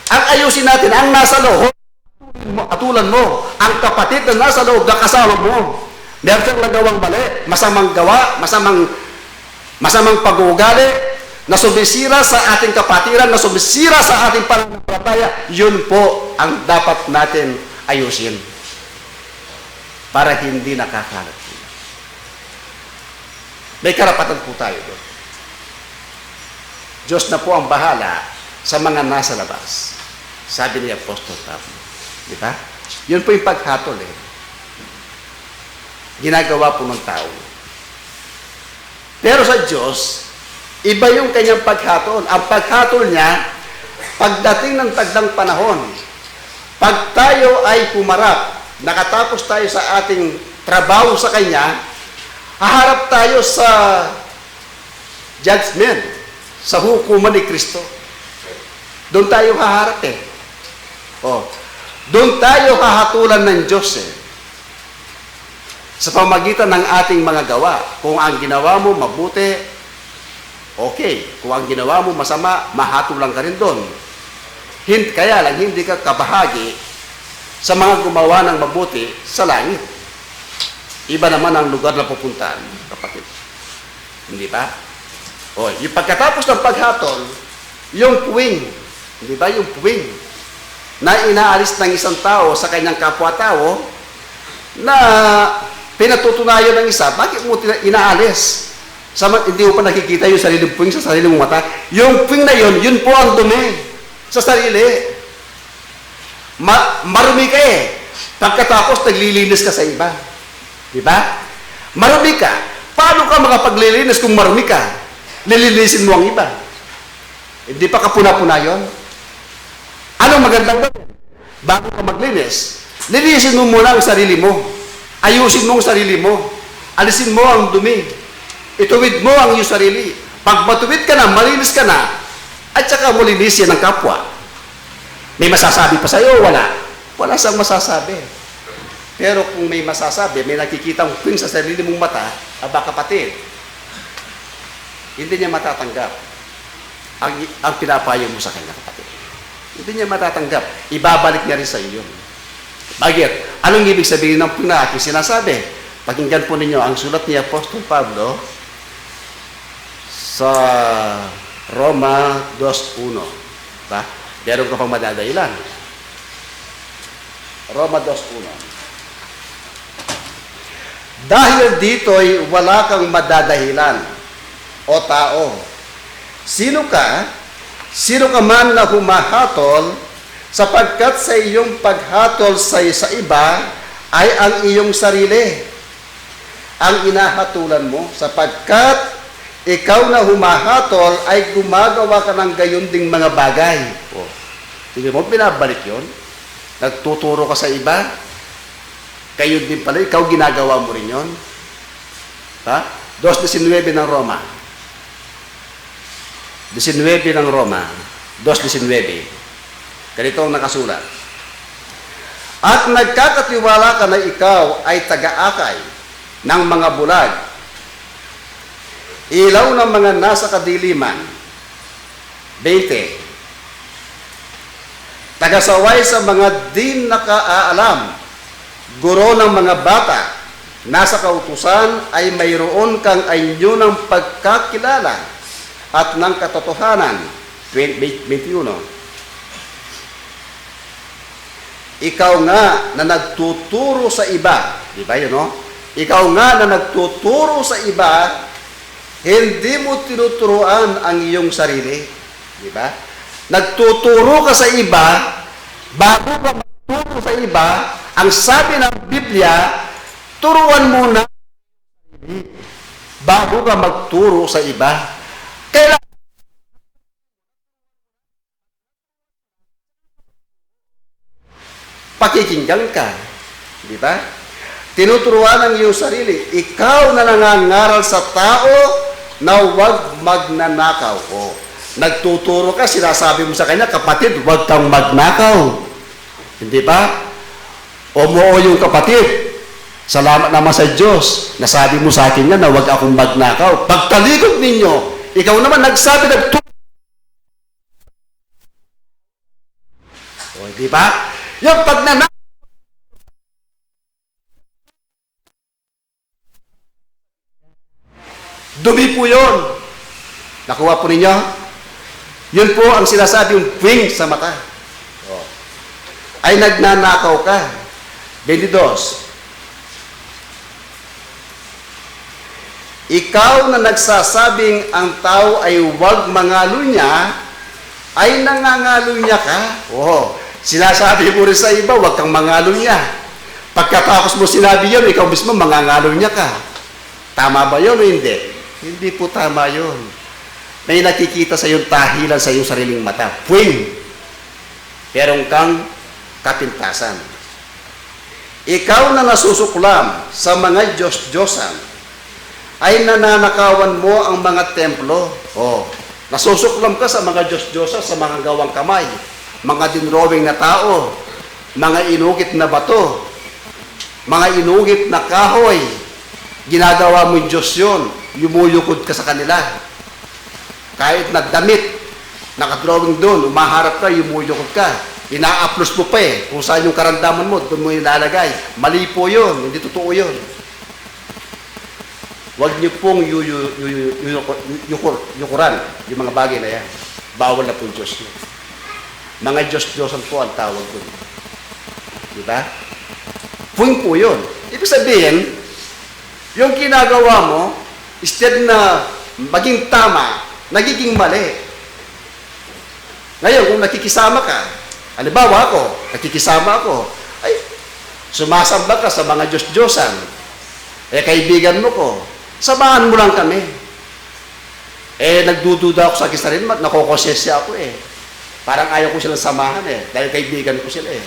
Ang ayusin natin, ang nasa loob, hatulan mo ang kapatid na nasa loob na kasama mo. Meron siyang nagawang mali, masamang gawa, masamang, masamang pag-uugali, na sumisira sa ating kapatiran, na sumisira sa ating pananampalataya, yun po ang dapat natin ayusin para hindi nakakalat. May karapatan po tayo doon. Diyos na po ang bahala sa mga nasa labas, sabi ni Apostol Pablo. Di ba? Yun po yung paghatol eh. Ginagawa po ng tao. Pero sa Diyos, iba yung kanyang paghatol. Ang paghatol niya, pagdating ng tagdang panahon, pag tayo ay humarap, nakatapos tayo sa ating trabaho sa Kanya, haharap tayo sa judgment, sa hukuman ni Kristo. Doon tayo haharap eh. Oh, doon tayo hahatulan ng Diyos eh. Sa pamagitan ng ating mga gawa, kung ang ginawa mo mabuti, okay. Kung ang ginawa mo masama, mahatulan ka rin doon. Hin-, kaya lang, hindi ka kabahagi sa mga gumawa ng mabuti sa langit. Iba naman ang lugar na pupuntahan, kapatid. Hindi ba? O, yung pagkatapos ng paghatol, yung puwing. Hindi ba? Yung puwing na inaalis ng isang tao sa kanyang kapwa-tao na pinatutunayan ng isa. Bakit mo tina-, inaalis? Sama, hindi mo pa nakikita yung sariling puwing sa sariling mata. Yung puwing na yun, yun po ang dumi sa sarili. Ma-, marumi ka eh. Pagkatapos, naglilinis ka sa iba. Di ba? Marumi ka. Paano ka makapaglilinis kung marumi ka? Lilinisin mo ang iba. Hindi pa kapuna-puna yun? Anong magandang gawin? Bago ka maglinis, linisin mo muna ang sarili mo. Ayusin mo ang sarili mo. Alisin mo ang dumi. Ituwid mo ang iyong sarili. Pag matuwid ka na, malinis ka na, at saka mo linisin ang kapwa. May masasabi pa sa'yo o wala? Wala siyang masasabi. Pero kung may masasabi, may nakikitang puwing sa sarili mong mata, aba kapatid, hindi niya matatanggap ang, ang pinapayo mo sa kanya, kapatid. Hindi niya matatanggap. Ibabalik niya rin sa iyo. Bakit? Anong ibig sabihin ng puwing na aking sinasabi? Pakinggan po ninyo ang sulat ni Apostol Pablo sa Roma dos uno. Ba? Meron ka pang madadahilan. Roma dos uno. Dahil dito'y wala kang madadahilan, o tao. Sino ka? Sino ka man na humahatol, sapagkat sa iyong paghatol sa, sa iba ay ang iyong sarili ang inahatulan mo, sapagkat ikaw na humahatol ay gumagawa ka ng gayon ding mga bagay. O, tingnan mo, binabalik yon. Nagtuturo ka sa iba, gayon din pala, ikaw ginagawa mo rin yon. Ha? Dos diecinuebe ng Roma. Diecinuebe ng Roma, dos diecinuebe. Ganito ang nakasulat, "At nagkakatiwala ka na ikaw ay taga-akay ng mga bulag, ilaw ng mga nasa kadiliman." Beinte. Tagasaway sa mga di nakaalam, guro ng mga bata, nasa kautusan ay mayroon kang anyo ng pagkakilala at ng katotohanan. Twenty, twenty-one. Ikaw nga na nagtuturo sa iba, di ba yun, no? Ikaw nga na nagtuturo sa iba, hindi mo tinuturuan ang iyong sarili, di ba? Nagtuturo ka sa iba, bago ka magturo sa iba, ang sabi ng Biblia, turuan muna bago ka magturo sa iba. Kailangan pakikinggan ka. Di ba? Tinuturuan ang iyong sarili. Ikaw na nangangaral sa tao na huwag magnanakaw. O, nagtuturo ka, sinasabi mo sa kanya, "Kapatid, huwag kang magnakaw." Hindi ba? O, moo yung kapatid, "Salamat naman sa Diyos, nasabi mo sa akin yan na huwag akong magnakaw." Pagtalikod ninyo, ikaw naman nagsabi, nagtu- O, di ba? Yung pagnana-, dumi po yun. Nakuha po ninyo? Yun po ang sinasabing puwing sa mata. O. Ay nagnanakaw ka. Twenty-dos. Ikaw na nagsasabing ang tao ay huwag mangalunya, ay nangangalunya ka. Oo, sinasabi mo rin sa iba, "Huwag kang mangalunya." Pagkatapos mo sinabi yun, ikaw mismo mangangalunya ka. Tama ba yun o hindi? Hindi po tama yun. May nakikita sa iyong tahilan sa iyong sariling mata. Puwing. Meron kang kapintasan. Ikaw na nasusuklam sa mga diyos-diyosan, ay nananakawan mo ang mga templo. O, nasusuklam ka sa mga diyos-diyosan, sa mga gawang kamay, mga dinrawing na tao, mga inukit na bato, mga inukit na kahoy. Ginagawa mong diyos yun, yumuyukod ka sa kanila. Kahit na damit, nakadrawing doon, umaharap ka, yumuyukod ka. Inaaplos mo pa eh, kung saan yung karamdaman mo, doon mo ilalagay. Mali po yun, hindi totoo yun. Huwag niyo pong yu- yu- yu- yu- yukur- yukuran yung mga bagay na yan. Bawal na pong Diyos yun. Mga Diyos-Diyosan po ang tawag dun. Di ba? Puwing po yun. Ibig sabihin, yung ginagawa mo, instead na maging tama, nagiging mali. Ngayon, kung nakikisama ka, halimbawa ako, nakikisama ako, ay, sumasamba ka sa mga diyos-diyosan, eh, kaibigan mo ko, samahan mo lang kami. Eh, nagdududa ako sa aking sarili, ma- nakokonsensya ako eh. Parang ayaw ko silang samahan eh, dahil kaibigan ko sila eh.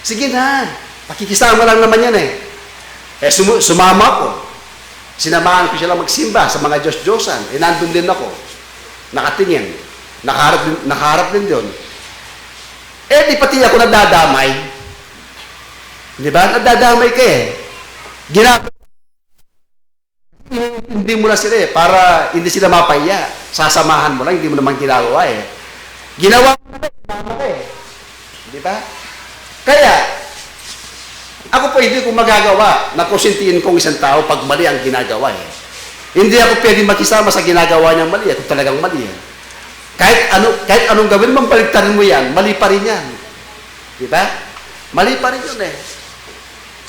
Sige na, pakikisama lang naman yan eh. Eh, sumu- sumama ako. Sinamahan ko sila magsimba sa mga diyos-diyosan. Eh, nandun din ako. Nakatingin. Nakaharap din, nakaharap din yun. Eh, di pati ako nadadamay. Di ba? Nadadamay ka eh. Ginagawa hindi mo na sila eh, para hindi sila mapahiya. Sasamahan mo lang, hindi mo naman ginagawa eh. Ginawa mo na, sumama ka eh. Di ba? Kaya, ako po hindi ko magagawa na kusintihin kong isang tao pag mali ang ginagawa eh. Hindi ako pwede makisama sa ginagawa niyang mali eh, kung talagang mali eh. Kahit ano, kahit anong gawin mo, baliktarin mo yan, mali pa rin yan. Di ba? Mali pa rin yun eh.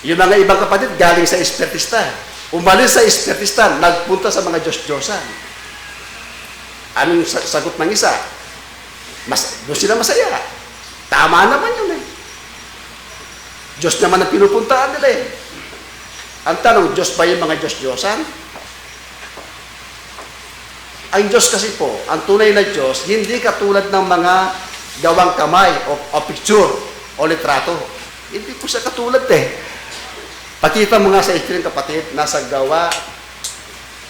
Yung mga ibang kapatid, galing sa espiritista. Umalis sa espiritista, nagpunta sa mga diyos-diyosan. Anong sa- sagot ng isa? Mas, doon sila masaya. Tama naman yun eh. Diyos naman ang pinupuntaan nila eh. Ang tanong, Diyos ba yung mga diyos-diyosan? Ang Diyos kasi po, ang tunay na Diyos, hindi katulad ng mga gawang kamay o, o picture o litrato. Hindi po siya katulad eh. Pakita mo nga sa screen, kapatid, nasa Gawa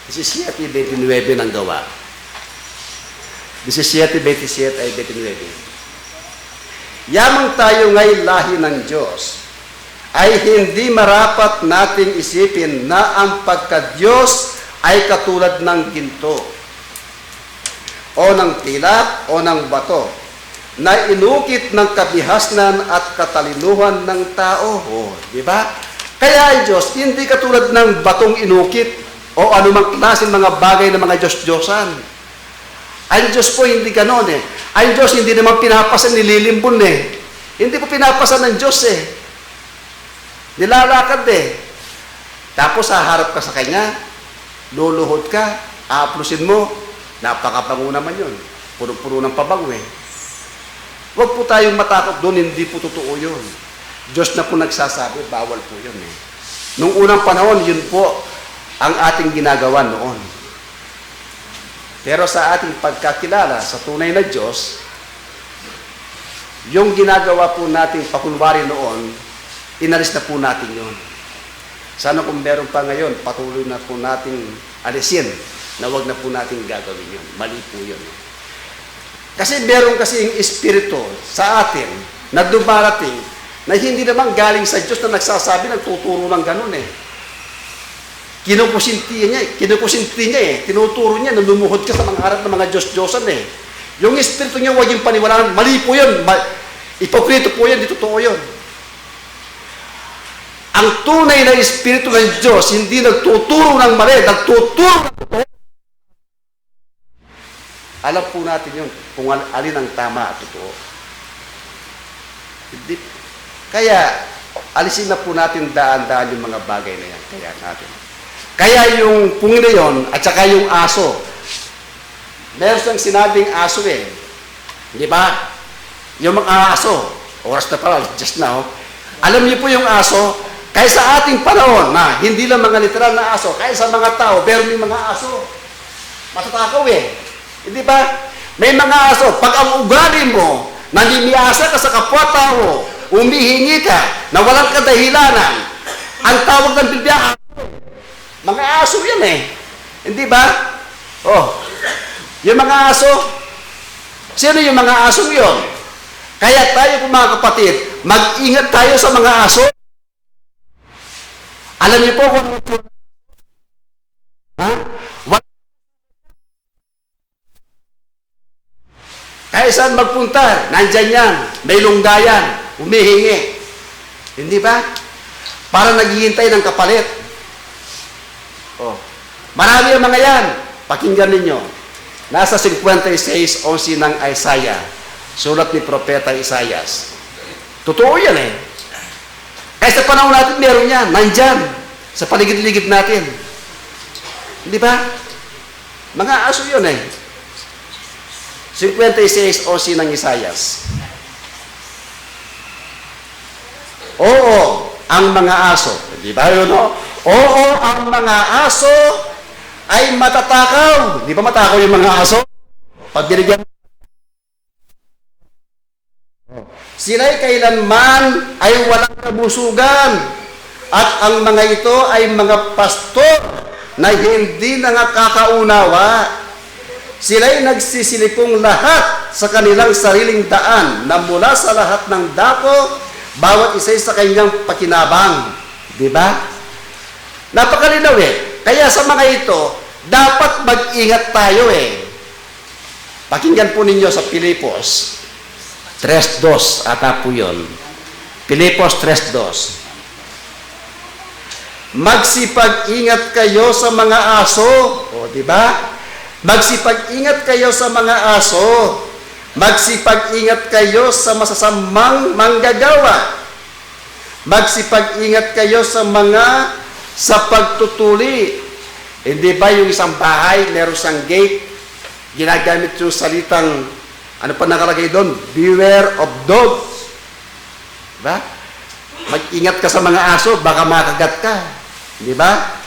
disisiete veintinuebe ng Gawa. Disisiete veintisiete ay veintinuebe. Yamang tayo nga'y lahi ng Diyos, ay hindi marapat nating isipin na ang pagka-Diyos ay katulad ng ginto, o ng pilak, o ng bato, na inukit ng kabihasnan at katalinuhan ng tao. O, di ba? Kaya ang Diyos, hindi katulad ng batong inukit o anumang klaseng mga bagay ng mga diyos-diyosan. Ang Diyos po hindi ganon eh. Ang Diyos hindi naman pinapasan, nililimbun eh. Hindi po pinapasan ng Diyos eh. Nilalakad eh. Tapos haharap ka sa kanya, luluhod ka, aaplusin mo, napakabango naman yun. Punong-puno ng pabango eh. Huwag po tayong matakot doon, hindi po totoo yun. Diyos na po nagsasabi, bawal po yun eh. Nung unang panahon, yun po ang ating ginagawa noon. Pero sa ating pagkakilala sa tunay na Diyos, yung ginagawa po nating pakunwari noon, inalis na po natin yun. Sana kung meron pa ngayon, patuloy na po nating alisin na wag na po nating gagawin yun. Mali po yun. Kasi meron kasi yung espiritu sa atin na dumarating na hindi naman galing sa Diyos na nagsasabi, nagtuturo ng ganun eh. Kinukusinti niya, kinukusinti niya eh. Tinuturo niya na lumuhod ka sa mga harap ng mga Diyos-Diyosan eh. Yung espiritu niya, huwag yung paniwalaan. Mali po yun. Ma- ipokrito po yun. Di totoo yun. Ang tunay na espiritu ng Diyos, hindi nagtuturo ng mali, nagtuturo ng totoo. Alam po natin yun, kung al- alin ang tama at totoo. Hindi. Kaya, alisin na po natin daan-daan yung mga bagay na yan. Kaya natin. Kaya yung pungli na yun, at saka yung aso. Meron siyang sinabing aso eh. Di ba? Yung mga aso, oras na pala, just now. Alam niyo po yung aso, kahit sa ating panahon na hindi lang mga literal na aso, kahit sa mga tao, pero may mga aso. Matatakaw eh. Hindi ba? May mga aso, pag ang ugali mo, namimiasa ka sa kapwa-tao, umihingi ka, na walang kadahilanan, ang tawag ng Biblia, aso. Mga aso yan eh. Hindi ba? Oh, yung mga aso. Sino yung mga asong yun? Kaya tayo po, mga kapatid, mag-ingat tayo sa mga aso. Alam niyo po kung ano po, ha? Wa-, kahit saan magpunta, nandyan yan. May lungga yan. Humihingi. Hindi ba? Para naghihintay ng kapalit. Oh. Marami ang mga yan. Pakinggan ninyo. Nasa fifty-six eleven ng Isaiah. Sulat ni Propeta Isaias. Totoo yan eh. Kaya sa panahon natin, meron yan. Nandyan. Sa paligid-ligid natin. Di ba? Mga aso yun eh. Fifty-six eleven ng Isaias. Oo, ang mga aso. Di ba yun, no? Oo, ang mga aso ay matatakaw. Di ba matakaw yung mga aso? Pag binigyan, sila'y kailanman ay walang kabusugan, at ang mga ito ay mga pastor na hindi nakakaunawa. Sila'y nagsisilipong lahat sa kanilang sariling daan, na mula sa lahat ng dako, bawat isa'y sa kanyang pakinabang. Di ba? Napakalinaw eh. Kaya sa mga ito, dapat mag-ingat tayo eh. Pakinggan po ninyo sa Filipos tres dos, ata po yun. Filipos tres dos. Magsipag-ingat kayo sa mga aso. O, di ba? Magsipag-ingat kayo sa mga aso. Magsipag-ingat kayo sa masasamang manggagawa. Magsipag-ingat kayo sa mga, sa pagtutuli. Hindi ba yung isang bahay, meron siyang gate, ginagamit yung salitang, ano pa nakalagay doon? "Beware of dogs." Diba? "Mag-ingat ka sa mga aso, baka makagat ka." Di ba?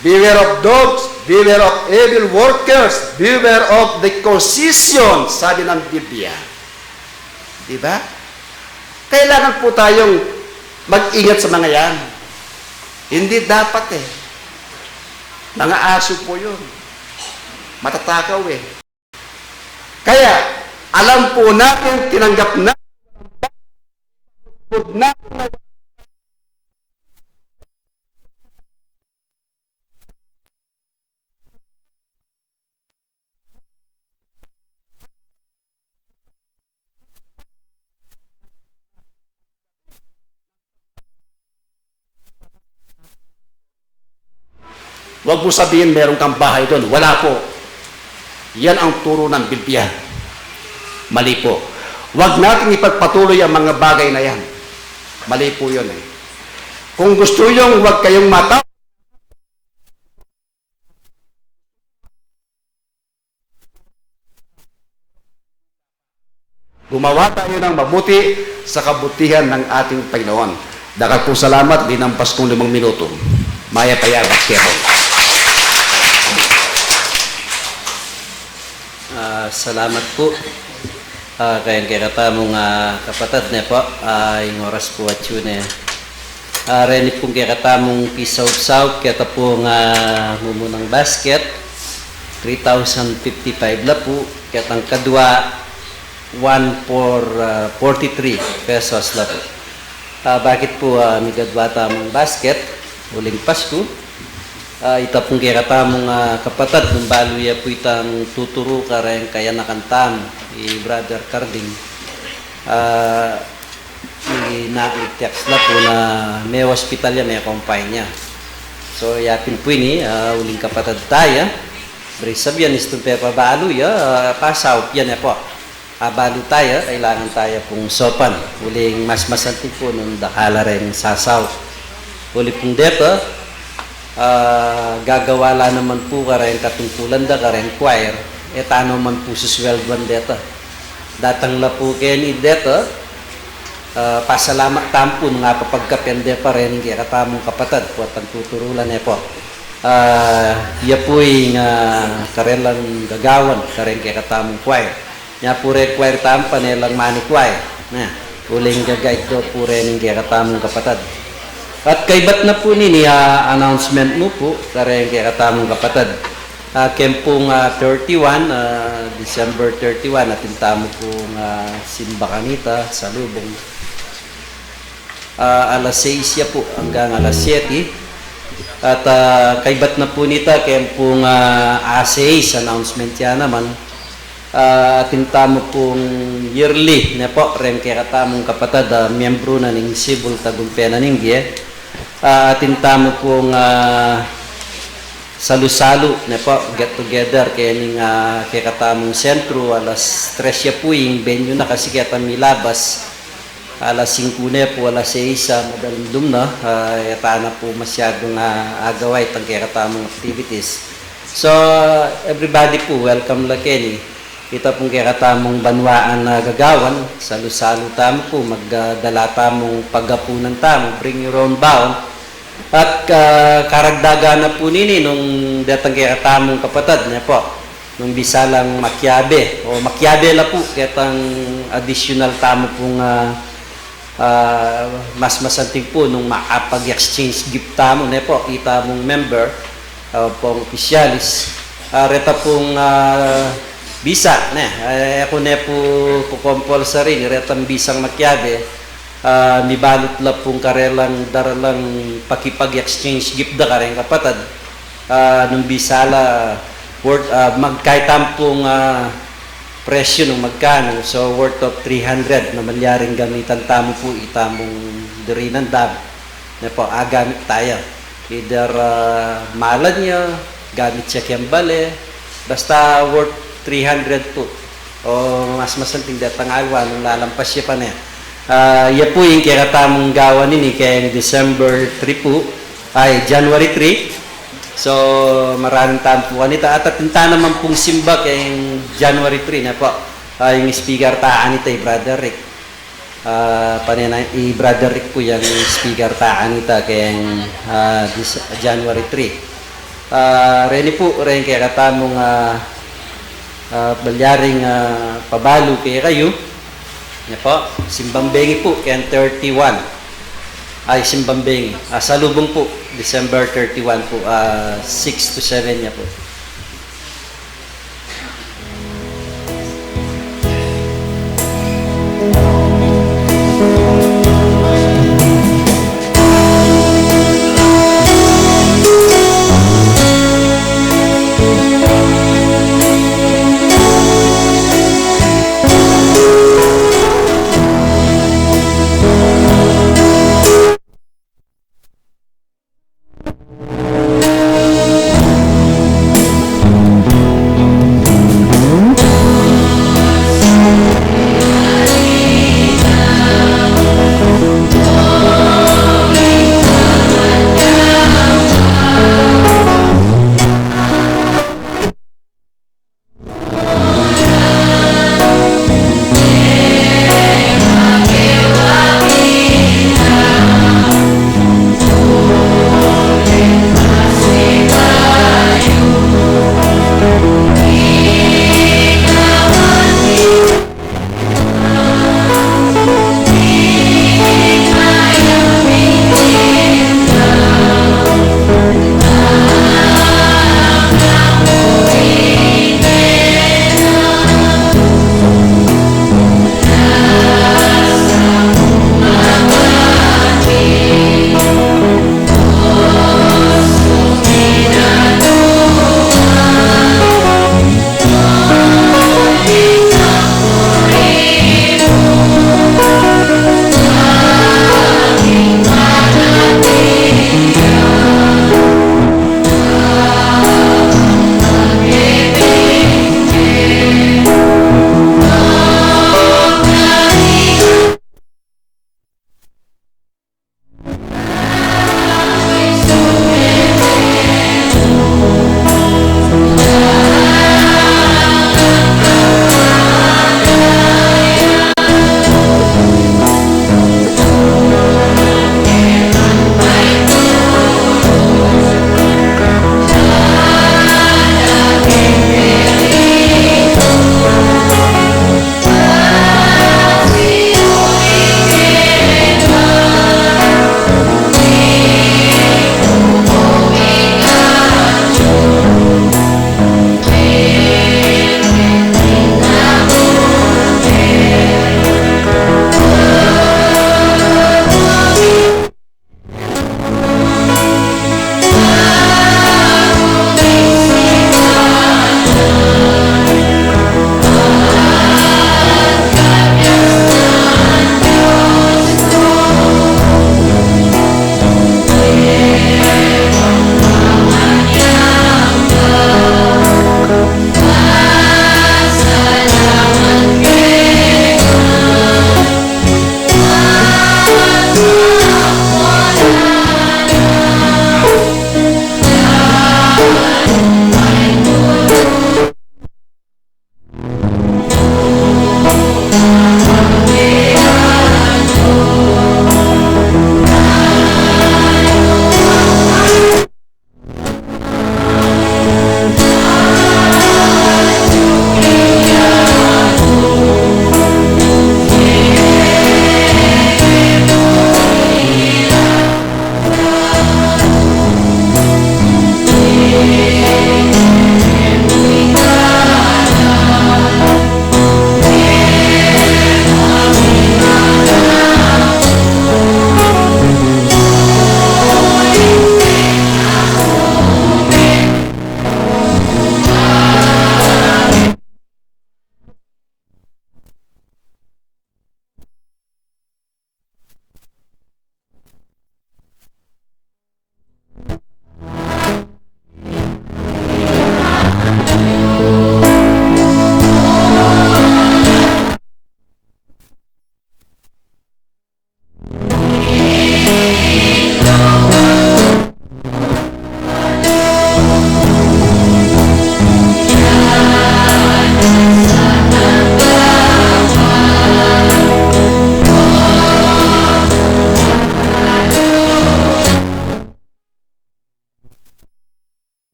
"Beware of dogs, beware of evil workers, beware of the concision," sabi ng Biblia. Di ba? Kailangan po tayong mag-ingat sa mga yan. Hindi dapat eh. Mga aso po yun. Matatakaw eh. Kaya, alam po natin, tinanggap na, natin na Huwag mo sabihin meron kang bahay doon. Wala po. Yan ang turo ng Biblia. Mali po. Huwag natin ipagpatuloy ang mga bagay na yan. Mali po yun eh. Kung gusto yung huwag kayong mata, gumawa tayo ng mabuti sa kabutihan ng ating Panginoon. Dakal pong salamat, linampas kong limang minuto. Mayap a yabak keto. Ah, salamat po. Ah, kayang kekatamung, ah, kapatad ne po, ah, ing oras po atyu ne. Ah, reni pung kekatamung pisaupsaup, keta pung, ah, mumunang basket, three thousand fifty-five la pu, ketang kadwa, one four, ah, forty-three pesos la pu. Ah, bakit pu, ah, migadwa tamung basket, uling Pasku? Ah, ita pung kekatamung, ah, kapatad, nung balu ya pu itang tuturu kareng kayanakan tamu, i Brother Carding. Ah, i na, i-text la pu na me-hospital ya, me-confine ya. So, yapin pu ini, ah, uling kapatad taya, buri sabian istung pepabalu ya, ah, pasaup ya ne pu. Abalu taya, kailangan taya pung saupan. Uling mas masanting pu nung dakal la reng sasaup. Uli pung deta, ah, gagawa la naman pu kareng katungkulan da kareng choir, e tana man pu suswelduan deta. Datang la pu keni deta, ah, pasalamat tamu pu nung apapagkapen de pa reng kekatamung kapatad, pu atang tuturu la ne pu. Ah, ya pu ing, ah, karelang gagawan kareng kekatamung choir. Nya pu reng choir tamu, pane lang mani choir. Na, uling gagaid do pu reni ing kekatamung kapatad. At kaybat na pu nini, ah, announcement mu pu kareng kekatamung kapatad. Ah, keng pung, ah, thirty-one, ah, December thirty-one, atin tamu pung, ah, simba kanita, salubung. Ah, alas sais ya pu anggang alas siyete. At, ah, kaybat na pu nita, keng pung, ah, alas sais, announcement ya naman. Ah, atin tamu pung yearly, ne pu, reng kekatamung kapatad, ah, miyembru na ning Sibul Tagumpe na ning Gie. Ah, atin tamu pung, ah, salu-salu, ne pu, get together, keng, ah, kekatamung sentru, alas tres ya pu ing venue na kasi keta milabas. Alas singku ne pu, alas sais, ah, madalumdum na, ah, e ta na pu masyadung, ah, agawa itang kekatamung activities. So, everybody pu, welcome la keni. Ita pung kekatamung banwaan a gagawan, salu-salu tamu pu, magdala tamung pagapunan tamu, bring your own baon. At, ah, karagdagan na pu nini nung detang kekatamung kapatad, ne pu. Nung bisa lang makiabe, o makiabe la pu, ketang additional tamu pung, ah, ah, mas masanting pu nung makapag-exchange gift tamu, ne pu, itamung member, ah, pung opisyalis. Ah, reta pung, ah, bisa, ne, eh, aku ne pu ku compulsory, retang bisang makiabe, ah, mibalut la pung karelang daralang pakipag-exchange gift da kareng kapatad. Ah, nung bisa la worth, ah, magkaitam pung, ah, presyu nung magkanu, so worth of three hundred na malyaring gamitan tamu pu itamung dirinan dam. Ne pu, agamit taya. Either, ah, malan ya, gamit ya keng bale, basta worth three hundred pu. O mas masanting detang alwa nung lalampas ya pa ne. Ah, ya pu ing kekatamung gawan ini keng December three pu, ay, January three. So, maraming tamu pu kanita. At atin ta naman pung simba keng January three, ne pu. Ah, ing speaker ta kanita i Brother Rick. Ah, pane na i Brother Rick pu yang speaker ta kanita keng, ah, this January three. Ah, reni pu, reng kekatamung, ah, ah, malyaring, ah, pabalu kekayu. Ne pu, simbang bengi pu, keng thirty-one. Ay, simbang bengi. Ah, salubung pu, December thirty-one pu, ah, six to seven ya pu.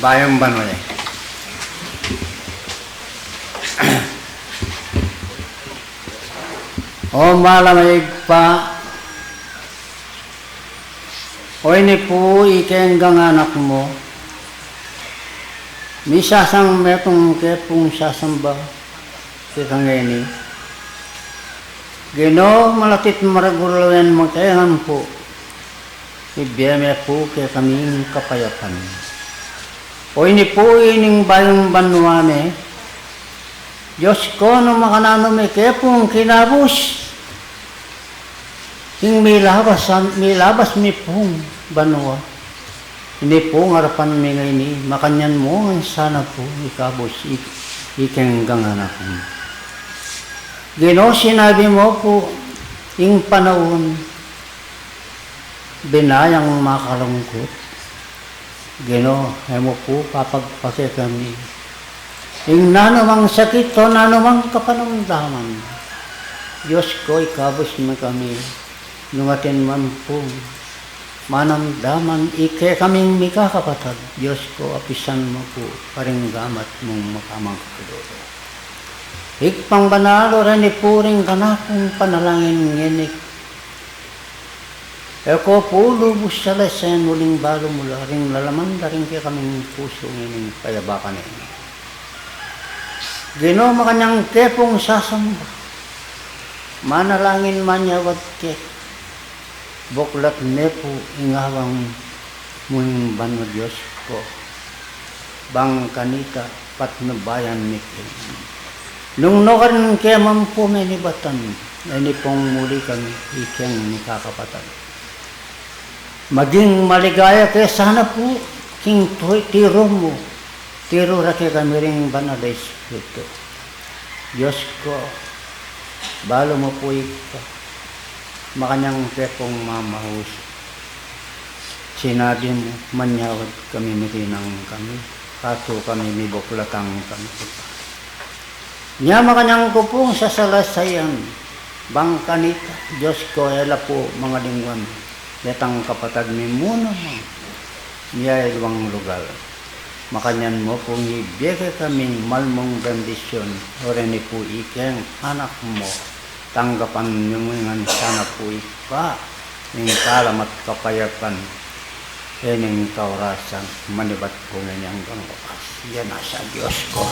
Ayang banua. O Mama, Ibpa, o ini pu ikeng anak mu, misasang metung ke pung sasamba keka ngeni. Ginu, malatit maragul lawen mu kekami pu, ibie me pu kekami ing kapayapan. O ini pu ining bayung banua me, Dios ko, nung makananu me ke pung kinabus, ing milabas, milabas mi pung banua. Ini pung arapan mi ngeni, makanyan mu ngan sana pu ikabus i-, ikeng anak mu. Ginu, sinabi mu pu, ing panaun, binayang makalungkut. Ginu, e mu pu papagpake kami ing nanumang sakit o nanumang kapanamdaman. Dios ko, ikabus mu kami, nung atin man pung manamdaman ing kekaming mikakapatad, Dios ko, apisan mu pu karing gamat mung makamangkalulo. Ibpang banal, o reni pu ring kanakung panalangin ngeni, e ko pu lubus salasayan uling balu mu la ring lalaman da ring kekaming pusu ngening payabakan ini. Ginu, makanyan ke pung sasamba, manalangin, manyawad ke, buklat me pu ing awang mu ing banua, Dios ko, bang kanita patnubayan mi ke. Nung nukarin ke man pu menibatan, e ni pung muli kami ikeng mikakapatad. Maging maligaya ke sana pu king tu-, tiru mu, tiru ra kekami ring Banal a Espiritu. Dios ko, balu mu pu, Ibpa, makanyan ke pung mamaus. Sinabi mu, manyawad kami, mirinang kami, katu kami mibuklatan kami, Ibpa. Nya makanyan ku pung sasalasayan, bang kanita, Dios ko, e la pu mangalingwan detang kapatad mi mu naman miyayaliwang lugal. Makanyan mu pung ibie kekami ing mal mung bendisyun, o reni pu ikeng anak mu, tanggapan mu ngan sana pu, Ibpa, ing kalam at kapayapan. Ining kaurasan, manibat ku ngeni anggang wakas. Iya na sa Dios ko.